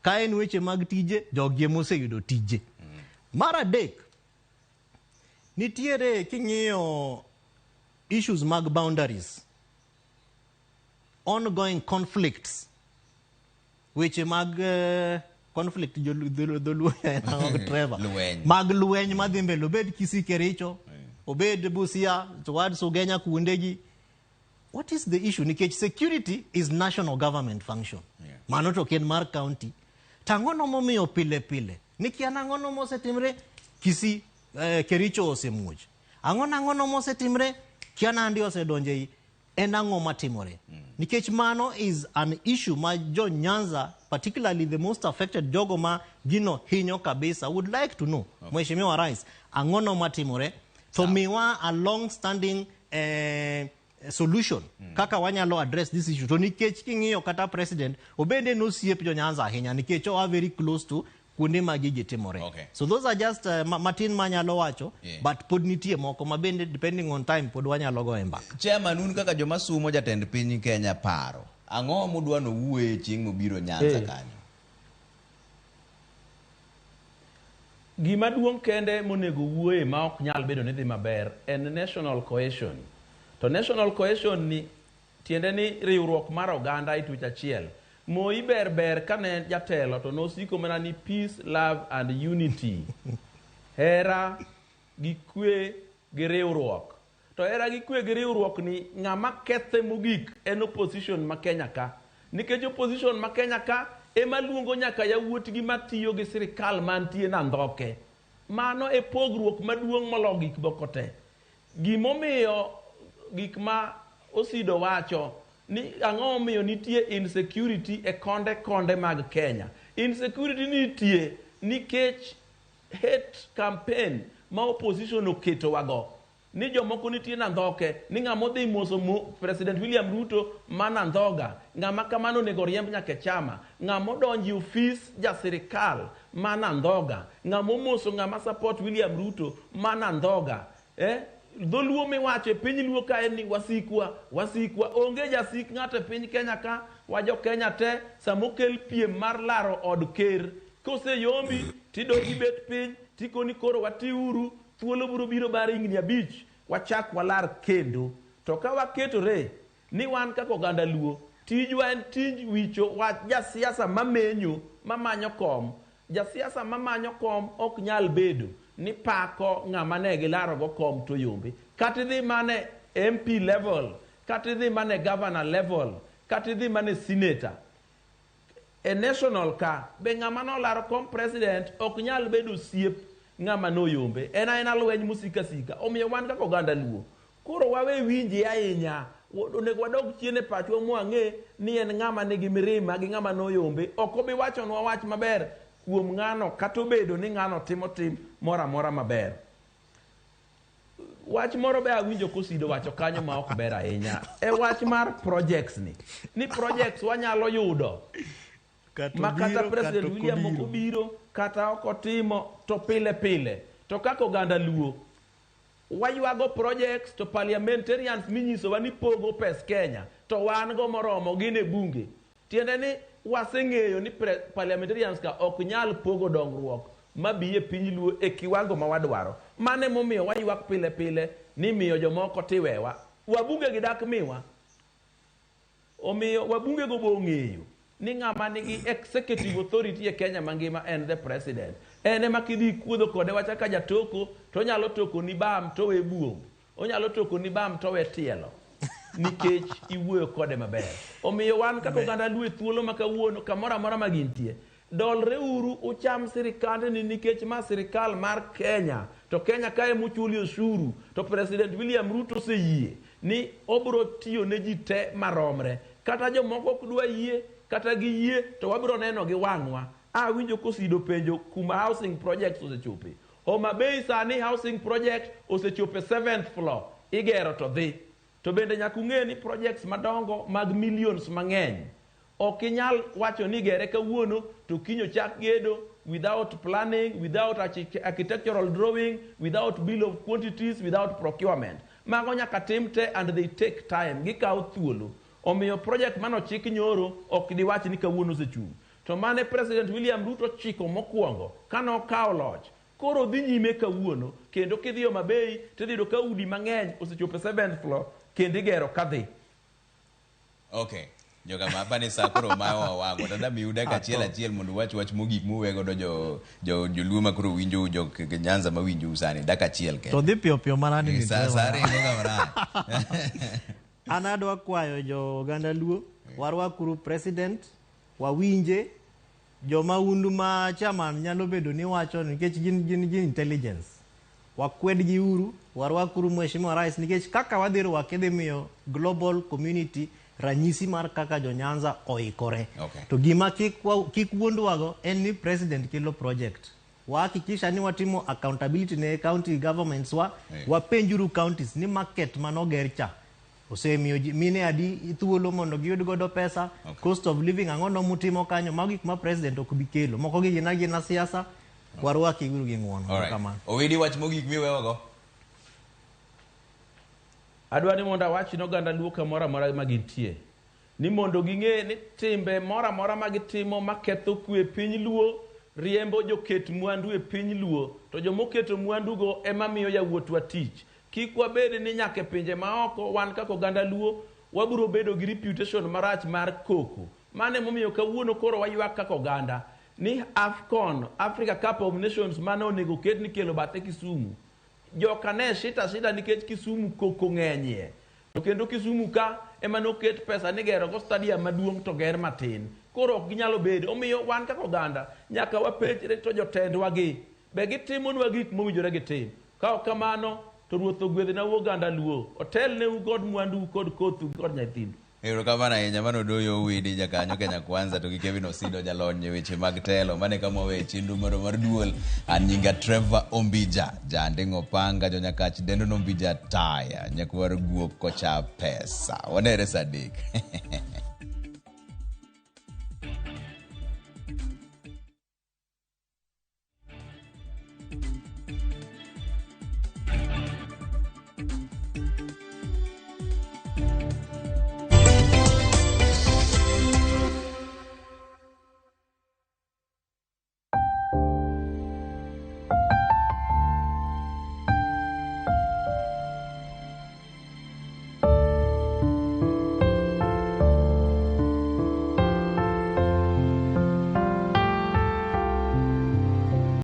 ka en weche mag tije jogi ema oseyudo tije mar adek nitiere king'iyo issues mag boundaries ongoing conflicts weche mag conflict dholuo en ang'o, Trevor Lweny. mag lweny madhi mbele obed Kisii Kericho obed Busia towards Ugenya kuondegi what is the issue nikech security is national government function mano to ok en mar county to ang'ono momiyo pile pile nikia nang'ono mosetimre Kisii Kericho osemuoch ang'ono ang'ono mosetimre kia Nandi osedonjo ei en ang'o matimore nikech mano is an issue ma jo Nyanza particularly the most affected jogo ma gino hinyo kabisa would like to know okay. Mheshimiwa Rais ang'ono matimore to miwa a long standing solution kaka wanyalo address this issue to nikech king'iyo kata president obende nosiep jo Nyanza ahinya nikech oa very close to kuonde ma gigi timore Okay. so those are just matin manyalo wacho but pod nitie moko ma bende depending on time pod wanyalo goye mbaka Chairman un kaka joma sumo jatend piny Kenya paro ang'o mudwa nowuoye chieng' mobiro Nyanza kanyo Gima duong' kende monego wuoye ma ok nyal bedo ni dhi maber en national cohesion. To national cohesion ni tiende ni riwruok mar oganda e twech achiel. Moi ber ber kane jatelo to nosiko mana ni peace, love and unity. Hera gi kwe gi riwruok. To hera gi kwe gi riwruok ni ng'ama kethe mogik en opposition ma Kenya ka. Nikech opposition ma Kenya ka ema luongo nyaka yawuotgi matiyo gi sirikal mantie Nandhoke. Mano e pogruok maduong' molo gik moko te. Gimomiyo gik ma Osido wacho ni ang'o momiyo nitie insecurity e konde konde mag Kenya. Insecurity nitie nikech hate campaign ma opposition oketowago. Ni jomoko nitie Nandhoke, ni ng'ama odhi moso President William Ruto ma Nandhoga, ng'ama kamano onego oriemb nyaka e chama, ng'ama odonjo e ofis ja sirikal ma Nandhoga, ng'ama omoso ng'ama support William Ruto ma Nandhoga. Dholuo miwacho e piny Luo ka en ni wasikwa, wasikwa. Onge jasik ng'ato e piny Kenya ka, wa jo Kenya te, sama okel piem mar laro od ker, koseyombi, tidok ibet piny, tikoni koro watiuru, thuolo biro biro bar higni 5, wachak walar kendo. To ka waketore ni wan kaka oganda Luo, tijwa en tij wicho wach jasiasa mamenyo, mamanyo kom. Jasiasa mamanyo kom ok nyal bedo ni pako ng'ama ne gilarogo kom to yombe. Kata idhi mane MP level, kata idhi mane governor level, kata idhi mane senator. E national ka, be ng'ama nolaro kom president ok nyal bedo osiep ng'ama noyombe. En aena lweny mosika sika. Omiyo wan kaka oganda Luo, koro wawe winje ahinya. Onego wadog chien e pachwa mwang'e ni en ng'ama nigi mirima gi ng'ama noyombe. Ok obi wachonwa wach maber kuom ng'ano kata obedo ni ng'ano timo tim moro amora maber. Wach moro be awinjo kosido wacho kanyo ma ok ber ahinya. E wach mar projects ni. Ni projects wanyalo yudo. Kata Ma kata obiro, President kata ok William ok obiro. obiro, kata ok otimo, to pile pile. To kaka oganda Luo, waywago projects to parliamentarians minyisowa ni pogo pes Kenya, to wan go moromo gin e bunge. Tiende ni waseng'eyo ni parliamentarians ka ok nyal pogo dongruok mabi e piny Luo e kiwango ma wadwaro. Mano emomiyo waywak pile pile ni miyo jomoko tiwewa. Wabunge gi dak miwa. Omiyo wabunge go bo ong'eyo ni ng'ama nigi executive authority e Kenya mangima en the president. En ema kidhi kuodho kode wach kaka jatoko to onyalo toko ni bam to we buomb. Onyalo toko ni bam to we tielo. Nikech iwuoyo kode maber. Omiyo wan kaka oganda Luo e thuolo ma kawuono kamoro amora ma gintie, dolre uru ucham sirikandni nikech ma sirikal mar Kenya. To Kenya kae muchuli osuru. To President William Ruto oseyie ni obiro tiyo ne ji te maromre. Kata jomoko ok dwa yie, kata giyie, to wabiro neno gi wang'wa. Awinjo kosido penjo kuma housing projects osechope. Homa Bay sani housing project osechope 7th floor. Igero to dhi. To bende nyaka ung'e ni projects madongo mag millions mang'eny ok inyal wacho ni gere kawuono to kiny ochak gedo without planning, without architectural drawing, without bill of quantities, without procurement. Mago nyaka tim te and they take time. Gikawo thuolo. Omiyo project manochik nyoro ok diwach ni kawuono osechung'. To mane President William Ruto chiko mokwongo kanokawo loch, koro dhi nyime kawuono kendo kidhi Homa Bay tidhi yudo ka udi mang'eny osechopo e 7th floor kendo igero kadhi. Okay. Joka ma apani sa koro mawa wang'o to adwa miu dakika achiel achiel mondo uwach wach mogik muwe godo jo joluo ma koro winjou jo Nyanza ma winjou sani dakika achiel kende. To dhi piyo piyo mana ni Sa ringo ka marach. An adwa kwayo jo oganda Luo, warwakuru president, wawinje, joma undu ma chairman nyalo bedo ni wacho nikech gin gi intelligence. Wakwedgi uru, warwakuru Mheshimiwa Rais nikech kaka wadhi rwake dhi miyo global community ranyisi mar kaka jo Nyanza oikore. To gima kik wuondwago en ni president kelo project. Wahakikisha ni watimo accountability ne county governments wa, wapenjuru counties ni market manoger cha osemiyo mine adi thuolo mondo giyud godo pesa, cost of living ang'o no mutimo kanyo, mago gik ma president ok bi kelo. Moko gi gin agina siasa, warwaki uru gi ng'uono. Kamano. Owidi wach mogik miwewago. Adwa ni mondo awach ne oganda Luo kamoro amora ma gintie ni mondo ging'e ni timbe moro amora ma gitimo maketho kwe e piny Luo riembo joket mwandu e piny Luo to jomoketo mwandugo ema miyo yawuotwa tich. Kik wabed ni nyaka e pinje maoko wan kaka oganda Luo wabiro bedo gi reputation marach mar koko. Mano emomiyo kawuono koro waywak kaka oganda ni AFCON, Africa Cup of Nations mane onego ket ni kelo bathe Kisumu. Joka ne shita shida nikech Kisumu koko ng'enyie. To kendo Kisumu ka ema noket pesa ni gero go stadium maduong' to ger matin. Koro ok ginyalo bedo. Omiyo wan kaka oganda nyaka wapenjre to jotendwa gi be gitimonwa gik mowinjore gitim. Ka ok kamano to Ruoth ogwedhnau oganda Luo. Otelneu kod mwandu kod kothu kod nyithindu. Erokamano ahinya mano Odoyo Owidi jakanyo Kenya Kwanza to gi Kevin Osido jalony e weche mag telo. Mano e kama wawe chenro marwa mar duol. An nyinga Trevor Ombija, janding'o panga jonyakach dendo Nombija taya, nyakwar guok kocha pesa. Wanere saa adek.